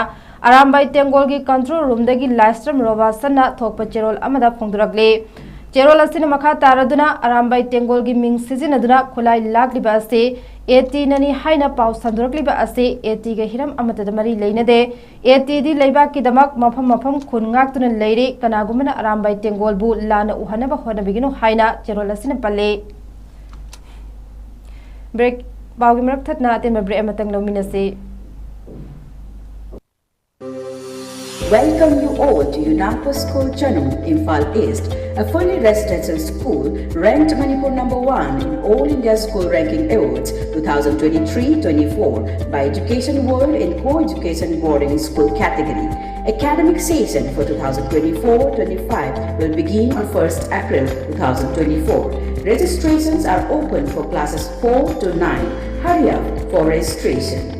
ꯑꯔꯥꯝꯕꯥꯏ ꯇꯦꯡꯒꯣꯜꯒꯤ control roomꯗꯒꯤ ꯂꯥꯏꯁ꯭ꯔꯝ ꯔꯣꯕꯥꯁꯟꯅ ꯊꯣꯛꯄ ꯆꯦꯔꯣꯜ ꯑꯃꯗ ꯐꯣꯡꯗꯣꯔꯛꯂꯤ꯫ ꯆꯦꯔꯣꯜ ꯑꯁꯤꯅ ꯃꯈꯥ ꯇꯥꯔꯗꯨꯅ ꯑꯔꯥꯝꯕꯥꯏ ꯇꯦꯡꯒꯣꯜꯒꯤ ꯃꯤꯡ ꯁꯤꯖꯤꯟꯅꯗꯨꯅ ꯈꯨꯠꯂꯥꯏ ꯂꯥꯛꯂꯤꯕ ꯑꯁꯤ ATꯅꯅꯤ ꯍꯥꯏꯅ ꯄꯥꯎ ꯁꯟꯗꯣꯔꯛꯂꯤꯕ ꯑꯁꯤ ATꯒ ꯍꯤꯔꯝ ꯑꯃꯠꯇꯗ ꯃꯔꯤ ꯂꯩꯅꯗꯦ꯫ ATꯗꯤ ꯂꯩꯕꯥꯛꯀꯤꯗꯃꯛ ꯃꯐꯝ ꯃꯐꯝ ꯈꯨꯟ ꯉꯥꯛꯇꯨꯅ ꯂꯩꯔꯤ꯫ ꯀꯅꯥꯒꯨꯝꯕꯅ ꯑꯔꯥꯝꯕꯥꯏ ꯇꯦꯡꯒꯣꯜꯕꯨ ꯂꯥꯟꯅ ꯎꯍꯟꯅꯕ ꯍꯣꯠꯅꯕꯤꯒꯅꯨ ꯍꯥꯏꯅ ꯆꯦꯔꯣꯜ ꯑꯁꯤꯅ ꯄꯜꯂꯤ꯫ Break, ꯄꯥꯎꯒꯤ ꯃꯔꯛ ꯊꯠꯅ ꯑꯇꯦꯟꯕ break ꯑꯃꯇꯪ ꯂꯧꯃꯤꯟꯅꯁꯤ꯫ Welcome you all to Yunampo School, Chanung, Imphal East, a fully residential school ranked Manipur number one in All India School Ranking Awards two thousand twenty-three twenty-four by Education World in co-education boarding school category. Academic session for two thousand twenty-four twenty-five will begin on first April two thousand twenty-four. Registrations are open for classes four to nine. Hurry up for registration.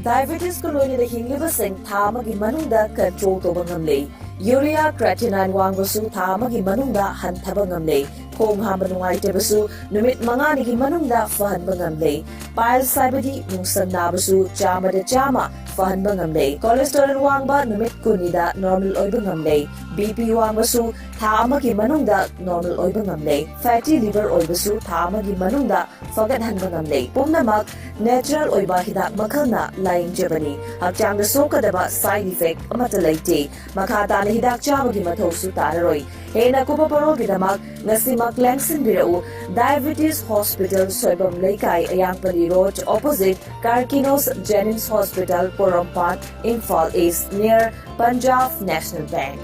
Diabetesꯀ ꯂꯣꯏꯅꯅ ꯍꯤꯡꯂꯤꯕꯁꯤꯡ ꯊꯥ ꯑꯃꯒꯤ ꯃꯅꯨꯡꯗ control ꯇꯧꯕ ꯉꯝꯂꯦ꯫ Urea creatinine ꯋꯥꯡꯕꯁꯨ ꯊꯥ ꯑꯃꯒꯤ ꯃꯅꯨꯡꯗ ꯍꯟꯊꯕ ꯉꯝꯂꯦ꯫ ꯈꯣꯡ ꯍꯥꯝꯕ ꯅꯨꯡꯉꯥꯏꯇꯕꯁꯨ ꯅꯨꯃꯤꯠ ꯃꯉꯥꯅꯤꯒꯤ ꯃꯅꯨꯡꯗ ꯐꯍꯟꯕ ꯉꯝꯂꯦ꯫ Piles ꯍꯥꯏꯕꯗꯤ ꯅꯨꯡꯁꯪ ꯅꯥꯕꯁꯨ ꯆꯥꯝꯃꯗ ꯆꯥꯝꯃ ꯐꯍꯟꯕ ꯉꯝꯂꯦ꯫ Cholesterol ꯋꯥꯡꯕ ꯅꯨꯃꯤꯠ ꯀꯨꯟꯅꯤꯗ normal ꯑꯣꯏꯕ ꯉꯝꯂꯦ꯫ BP ꯋꯥꯡꯕꯁꯨ ꯊꯥ ꯑꯃꯒꯤ ꯃꯅꯨꯡꯗ ꯅꯣꯔꯃꯦꯜ ꯑꯣꯏꯕ ꯉꯝꯂꯦ꯫ ꯐꯦꯇꯤ ꯂꯤꯚꯔ ꯑꯣꯏꯕꯁꯨ ꯊꯥ ꯑꯃꯒꯤ ꯃꯅꯨꯡꯗ ꯐꯒꯠꯍꯟꯕ ꯉꯝꯂꯦ꯫ ꯄꯨꯝꯅꯃꯛ ꯅꯦꯆꯔꯦꯜ ꯑꯣꯏꯕ ꯍꯤꯗꯥꯛ ꯃꯈꯜꯅ ꯂꯥꯌꯦꯡꯖꯕꯅꯤ꯫ ꯍꯛꯆꯥꯡꯗ ꯁꯣꯛꯀꯗꯕ ꯁꯥꯏꯗ ꯏꯐꯦꯛ ꯑꯃꯠꯇ ꯂꯩꯇꯦ꯫ ꯃꯈꯥ ꯇꯥꯅ ꯍꯤꯗꯥꯛ ꯆꯥꯕꯒꯤ ꯃꯊꯧꯁꯨ ꯇꯥꯔꯔꯣꯏ꯫ ꯍꯦꯟꯅ ꯀꯨꯞꯄ ꯄꯔꯣꯜꯒꯤꯗꯃꯛ ꯉꯁꯤꯃꯛ ꯂꯦꯡꯁꯤꯟꯕꯤꯔꯛꯎ꯫ Diabetes hospital, Soibam Leikai, Ayangpalli road, opposite Karkinos JNIMS hospital, Porompat, Imphal east, near Punjab national bank.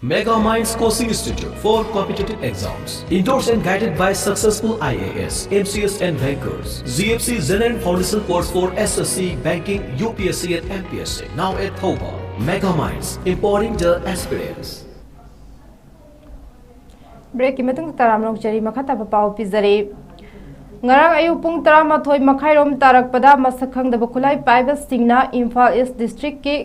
Mega Minds Coaching Institute for competitive exams, endorsed and guided by successful I A S, M C S and bankers, G F C General Foundation Course for S S C, Banking, U P S C and M P S C, now at Thoubal. Mega Minds, empowering the aspirants. ꯕ꯭ꯔꯦꯛꯀꯤ ꯃꯇꯨꯡꯗ ꯇꯔꯥꯝꯅ ꯑꯣꯛꯆꯔꯤ꯫ ꯃꯈꯥ ꯇꯥꯕ ꯄꯥꯎ ꯄꯤꯖꯔꯤ꯫ ꯉꯔꯥꯡ ꯑꯌꯨꯛ ꯄꯨꯡ ꯇꯔꯥꯃꯥꯊꯣꯏ ꯃꯈꯥꯏꯔꯣꯝ ꯇꯥꯔꯛꯄꯗ ꯃꯁꯛ ꯈꯪꯗꯕ ꯈꯨꯠꯂꯥꯏ ꯄꯥꯏꯕꯁꯤꯡꯅ ꯏꯝꯐꯥꯜ ꯏꯁ ꯗꯤꯁꯇ꯭ꯔꯤꯛꯀꯤ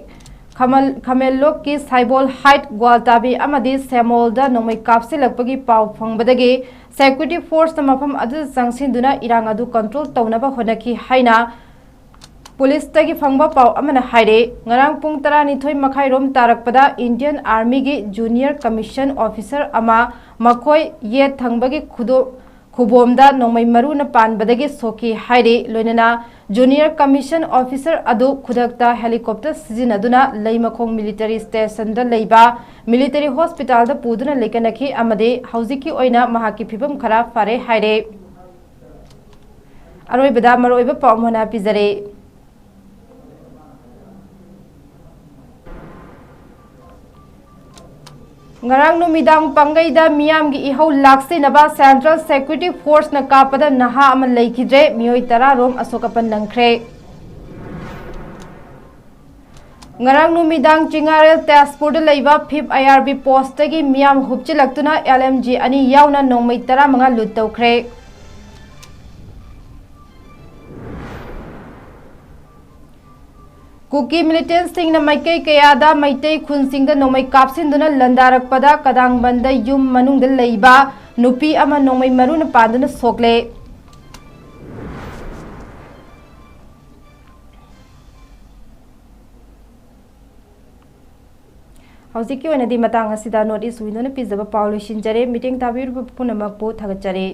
ꯈꯃꯜ-, ꯈꯥꯃꯦꯟꯂꯣꯛꯀꯤ ꯁꯥꯏꯕꯣꯜ ꯍꯥꯏꯠ, ꯒ꯭ꯋꯥꯜꯇꯥꯕꯤ ꯑꯃꯗꯤ ꯁꯦꯃꯣꯜꯗ ꯅꯣꯡꯃꯩ ꯀꯥꯞꯁꯤꯜꯂꯛꯄꯒꯤ ꯄꯥꯎ ꯐꯪꯕꯗꯒꯤ ꯁꯦꯀ꯭ꯌꯨꯔꯤꯇꯤ ꯐꯣꯔꯁꯅ ꯃꯐꯝ ꯑꯗꯨꯗ ꯆꯪꯁꯤꯟꯗꯨꯅ ꯏꯔꯥꯡ ꯑꯗꯨ ꯀꯟꯇ꯭ꯔꯣꯜ ꯇꯧꯅꯕ ꯍꯣꯠꯅꯈꯤ ꯍꯥꯏꯅ ꯄꯨꯂꯤꯁꯇꯒꯤ ꯐꯪꯕ ꯄꯥꯎ ꯑꯃꯅ ꯍꯥꯏꯔꯦ꯫ ꯉꯔꯥꯡ ꯄꯨꯡ ꯇꯔꯥꯅꯤꯊꯣꯏ ꯃꯈꯥꯏꯔꯣꯝ ꯇꯥꯔꯛꯄꯗ ꯏꯟꯗꯤꯌꯟ ꯑꯥꯔꯃꯤꯒꯤ ꯖꯨꯅꯤꯌꯔ ꯀꯃꯤꯁꯟ ꯑꯣꯐꯤꯁꯔ ꯑꯃ ꯃꯈꯣꯏ ꯌꯦꯠ ꯊꯪꯕꯒꯤ ꯈꯨꯗꯣ-, ꯈꯨꯕꯣꯝꯗ ꯅꯣꯡꯃꯩ ꯃꯔꯨꯅ ꯄꯥꯟꯕꯗꯒꯤ ꯁꯣꯛꯈꯤ ꯍꯥꯏꯔꯤ꯫ ꯂꯣꯏꯅꯅ ꯖꯨꯅꯤꯌꯔ ꯀꯃꯤꯁꯟ ꯑꯣꯐꯤꯁꯔ ꯑꯗꯨ ꯈꯨꯗꯛꯇ ꯍꯦꯂꯤꯀꯣꯞꯇꯔ ꯁꯤꯖꯤꯟꯅꯗꯨꯅ ꯂꯩꯃꯈꯣꯡ ꯃꯤꯂꯤꯇꯔꯤ ꯁ꯭ꯇꯦꯁꯟꯗ ꯂꯩꯕ ꯃꯤꯂꯤꯇꯔꯤ ꯍꯣꯁꯄꯤꯇꯥꯜꯗ ꯄꯨꯗꯨꯅ ꯂꯩꯀꯠꯅꯈꯤ ꯑꯃꯗꯤ ꯍꯧꯖꯤꯛꯀꯤ ꯑꯣꯏꯅ ꯃꯍꯥꯛꯀꯤ ꯐꯤꯕꯝ ꯈꯔ ꯐꯔꯦ ꯍꯥꯏꯔꯦ꯫ ꯑꯔꯣꯏꯕꯗ ꯃꯔꯨꯑꯣꯏꯕ ꯄꯥꯎ ꯑꯃ ꯍꯥꯟꯅ ꯄꯤꯖꯔꯦ꯫ ꯉꯔꯥꯡ ꯅꯨꯃꯤꯗꯥꯡ ꯄꯥꯡꯒꯩꯗ ꯃꯤꯌꯥꯝꯒꯤ ꯏꯍꯧ ꯂꯥꯛꯁꯤꯟꯅꯕ ꯁꯦꯟꯇ꯭ꯔꯦꯜ ꯁꯦꯀ꯭ꯌꯨꯔꯤꯇꯤ ꯐꯣꯔꯁꯅ ꯀꯥꯞꯄꯗ ꯅꯍꯥ ꯑꯃ ꯂꯩꯈꯤꯗ꯭ꯔꯦ, ꯃꯤꯑꯣꯏ ꯇꯔꯥ ꯔꯣꯝ ꯑꯁꯣꯛ ꯑꯄꯟ ꯅꯪꯈ꯭ꯔꯦ꯫ ꯉꯔꯥꯡ ꯅꯨꯃꯤꯗꯥꯡ ꯆꯤꯉꯥꯔꯦꯜ ꯇꯦꯖꯄꯨꯔꯗ ꯂꯩꯕ ꯐꯤꯐ ꯑꯥꯏ ꯑꯥꯔ ꯕꯤ ꯄꯣꯁꯇꯒꯤ ꯃꯤꯌꯥꯝ ꯍꯨꯞꯆꯤꯜꯂꯛꯇꯨꯅ ꯑꯦꯜ ꯑꯦꯝ ꯖꯤ ꯑꯅꯤ ꯌꯥꯎꯅ ꯅꯣꯡꯃꯩ ꯇꯔꯥꯃꯉꯥ ꯂꯨꯠ ꯇꯧꯈ꯭ꯔꯦ꯫ ꯀꯨꯀꯤ ꯃꯤꯂꯤꯇꯦꯟꯠꯁꯤꯡꯅ ꯃꯥꯏꯀꯩ ꯀꯌꯥꯗ ꯃꯩꯇꯩ ꯈꯨꯟꯁꯤꯡꯗ ꯅꯣꯡꯃꯩ ꯀꯥꯞꯁꯤꯟꯗꯨꯅ ꯂꯥꯟꯗꯥꯔꯛꯄꯗ ꯀꯗꯥꯡꯕꯟꯗ ꯌꯨꯝ ꯃꯅꯨꯡꯗ ꯂꯩꯕ ꯅꯨꯄꯤ ꯑꯃ ꯅꯣꯡꯃꯩ ꯃꯔꯨꯅ ꯄꯥꯟꯗꯨꯅ ꯁꯣꯛꯂꯦ꯫ ꯍꯧꯖꯤꯛꯀꯤ ꯑꯣꯏꯅꯗꯤ ꯃꯇꯥꯡ ꯑꯁꯤꯗ North East Window ꯅ ꯄꯤꯖꯕ ꯄꯥꯎ ꯂꯣꯏꯁꯤꯟꯖꯔꯦ꯫ ꯃꯤꯠꯌꯦꯡ ꯇꯥꯕꯤꯔꯤꯕ ꯄꯨꯝꯅꯃꯛꯄꯨ ꯊꯥꯒꯠꯆꯔꯤ꯫